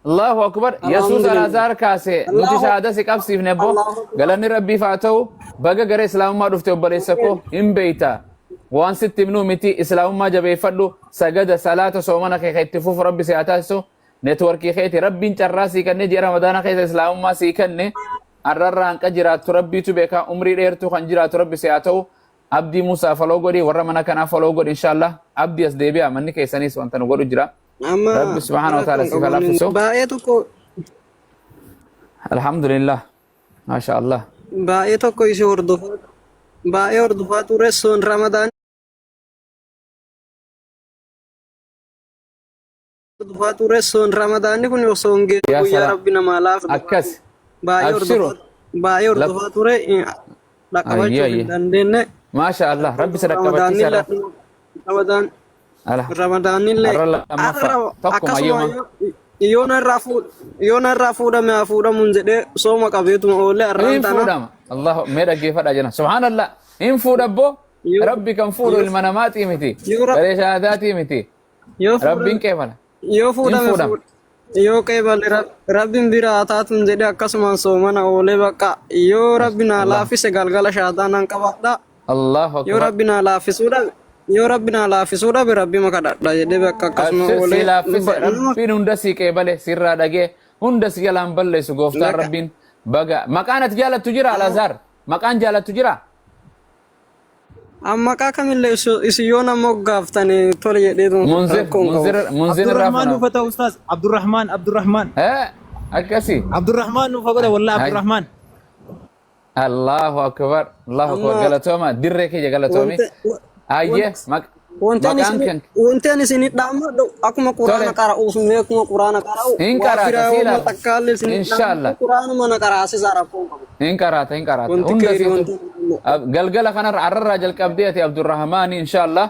Allahu akbar. Yesuus Alhamdulillah. Alaazaar kaase nuti Allahu shahaada si qabsiifne abbo. Allahu akbar. Galanni Rabbiif haa ta'u baga gara Islaamummaa dhufte obboleessa koo hin beeyta. Waan sitti himnuu miti Islaamummaa jabeeffadhu sagada salaata soomana kee kan itti fufu Rabbi si haa taasisu. Networkii keeti Rabbiin carraa sii kennee ji'a Ramadaana keessa Islaamummaa sii kenne arrarraa hanqa jiraattu Rabbiitu beeka umrii dheertuu kan jiraatu Rabbi si haa ta'u. Abdii Musaa follow godhi warra mana kanaa follow godhi inshallah Abdii as deebi'a manni keessanis wanta nu godhu jira Amma Rabbi subhaanahu wa ta'ala rakkoon siif haa qabu ani laaffisu baay'ee tokko alhamdulillah maasha Allah baay'ee tokko isi hordofaa baay'ee hordofaa ture sun Ramadaan Hordofaa ture sun Ramadaanni kun osoo hin geessu Yaa guyyaa salaam. Rabbi namaa laafa. Akkas. Baay'ee Abshiru. hordofaa baay'ee hordofaa ture dhaqqabachuu Ayyee hin ayyee. dandeenye. Maasha Allah. Rabbi si Ramadaanni dhaqqabachiisa. Ramadaan Ala. Ramadaanillee Har'a lammaffaa. har'a Tokkuma akkasuma ayyuma. yoo narraa fuudhame haa fuudhamuun jedhee sooma qabeetuma oolee har'aan Hin tana fuudhama. Allah mee dhaggeeffadhaa jenna. Subhaanallah. Hin fuudhabbo. yoo Rabbi kan fuudhu yoo ilma namaatii miti. yoo ra- Garee shahaadaatii miti. yoo Rabbiin fuudhame qeebala. yoo Hin fuudhame fuudhama. yoo qeebale rabbiin bira haa taatuun jedhee akkasumaan soomana oolee bakka yoo rabbi naa Allah. laaffise galgala shaadaa nan qabadha Allahu yoo akbar. rabbi naa laaffisuu dhabe yoo rabbi naa laaffisuu dhabe rabbi makadhadha jedhee bakka akkasuma Abshir si oolee laaffise nama rabbiin hunda si qeebale sirraa dhagee hunda si jalaan balleessu gooftaan bakka rabbiin baga maqaan ati jaalattu jira Alazaar maqaan jaalattu jira An maqaa kamillee isin yoo nama moggaaftani tole jedheetu Munzir rakkoo hin qabu. munzir munzir irraa Abdurrahman fuuna nuuf haa ta'u ustaaz. Abdurrahman Abdurrahman. eh akkasi Abdurrahman nuuf haa godha wallahi Hay. Abdurrahman. Allahu akbar Allahu akbar Amma galatooma dirree kiyya galatoomi wanti ayyee wanti ani maqaan isin kan wanti ani isin dhaammadhu akkuma tole quraana qara'uuf mee akkuma quraana qara'u hin waa qaraata firaa sii wama laata takkaallee isin inshallah dhaammadhu quraanuma na qaraasisaa rakkoo hin qabu. Hin qaraata hin qaraata Wanti hunda keerii siitu wanti galgala kanarra arrarraa jalqabdee ati Abdurrahmaani inshallah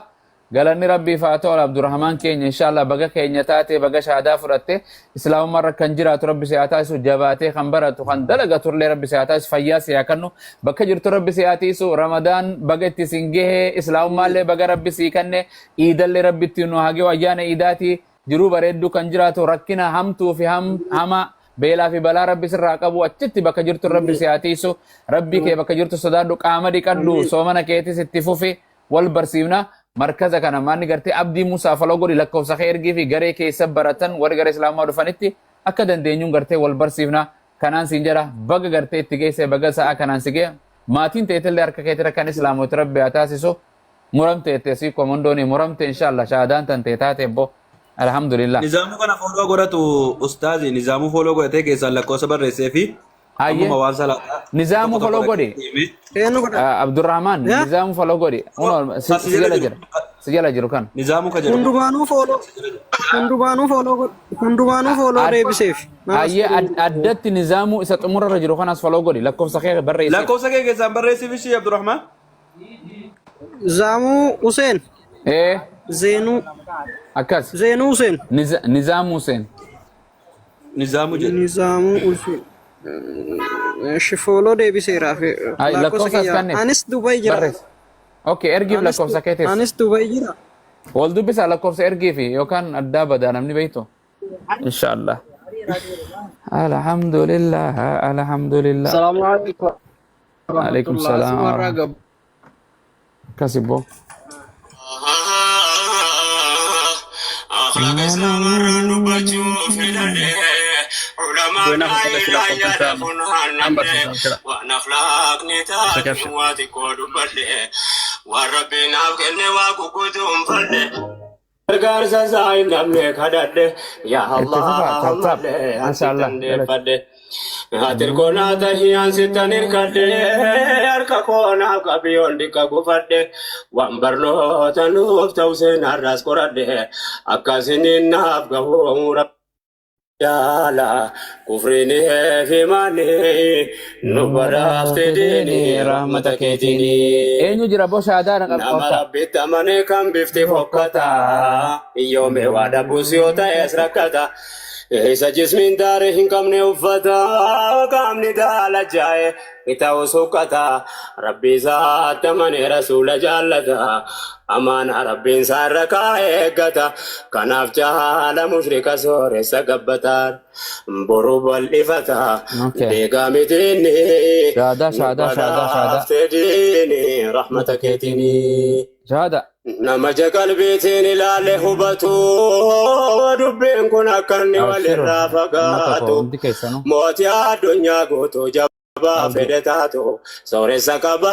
galanni rabbiif haa ta'u Abdurrahmaan keenya inshallah baga keenya taate baga shahaadaa fudhatte islaamummaa irra kan jiraatu rabbi si haa taasisu jabaatee kan baratu kan dalagatu illee rabbi si haa taasisu fayyaa si haa kennu bakka jirtu rabbi si haa tiisu ramadaan baga itti sin gahee islaamummaa illee baga rabbi sii kenne iidallee rabbi itti nu haa gahu ayyaana iidaatii jiruu bareedduu kan jiraatu rakkina hamtuu fi hamaa beelaa fi balaa rabbi sirraa qabu achitti bakka jirtu rabbi si haa tiisu rabbii kee bakka jirtu sodaadhu qaama dhiqadhu soomana keetis itti fufi wal barsiifna markaza kana maanni gartee abdii musaa faloo godhi lakkoofsa kee ergii fi garee keessa baratan warri gara islaamaa dhufanitti akka dandeenyuun gartee wal barsiifna kanaan siin jedha baga gartee itti geesse baga sa'a kanaan si gee maatiin teetillee harka keetira kan islaamooti rabbi haa taasisu muramte jette si komondooni muramte inshallah shahaadaan tan tee taate ebbo alhamdulillah. Nizaamuu kana fooloo godhatu ustaazi nizaamuu fooloo godhatee keessaan lakkoofsa barreessee fi Hayyee ammuma waan salaataa nizaamuu tokko tokko foloo godhi. deemee Eenyu godha? Abdurrahman Yaa? nizaamuu foloo godhi. Unoo si Asi si jala jala jiru. jira si jala jiru kan. Nizaamuu ka jedhu. Hundumaanuu fooloo hundumaanuu fooloo godh hundumaanuu fooloo deebiseef. Nama Hayyee addatti nizaamuu isa xumurarra jiru kanas foloo godhi lakkoofsa kee barreessiif. Lakkoofsa kee keessaan barreessiif ishii Abdurrahman. Zaamuu Huseen Ee Zeenuu akkas Zeenuu Huseen Nizaamuu Huseen. Nizaamuu jedhu. Nizaamuu Huseen. Eshi fooloo deebiseeraaf Ay lakkoofsa lakkoofsa as kiyya. kanneef Anis Dubai jira. barreessi. Okay ergiif Anis lakkoofsa keetis. anis Dubai jira. Wal dubbisaa lakkoofsa ergiifi yookaan addaa badaa namni beektu. Inshallah. Alhamdulillah alhamdulillah. Salaamu alaikum Alaikum warahmatullahi salaam asumarraa warahmatullahi. gab. Akkasi boo. Akhlaqa islaamarraa dubbachuu filadhe ulamaa Buena foto sila qaayilaa yaada kompensa funaannadhe ambar sisa sila waan akhlaaqni isa taate caption. waa xiqqoo dubbadhe waan rabbiin naaf kenne waa gugguutuunfadhe gargaarsa isaa hin dhabne kadhadhe yaa Itti Allah fufaa tap tap. ammallee an Mashallah. sittan Galata. deeffadhe ati ergoonaa tahii an sittan hirkadhe harka koo naaf qabi ol dhiqa gufadhe waan barnoota nuuf ta'u seenarraas qoradhe akkasiniin naaf gahu Jaala kufriin fi maani nu badhaafte diini rahmata keetiini. Eenyu jira boo shahaadaa na Nama qabta. rabbitti amane kan bifti fokkata yoome waa dhabus yoo ta'es rakkata. Isa jismiin daaree hin qabne uffata qaamni daalachaa'e ta'u sukkata rabbi isaatti amane rasuula jaallata amaana rabbiin isaa irra kaa'e eeggata kanaaf jaala mushrika sooressa gabbataan boru bal'ifata Okay. deegaa mitiinni Shahaadaa nu shahaadaa shahaadaa shahaadaa. badhaafte diini rahmata keetiini. Shahaadaa. Nama ija qalbiitiin ilaale hubatu dubbiin kun akka inni Abshiru walirraa uummata koo fagaatu hundi keessanuu. mootii addunyaa guutuu jabaa Abdii. fedhe taatu sooressa qabaa.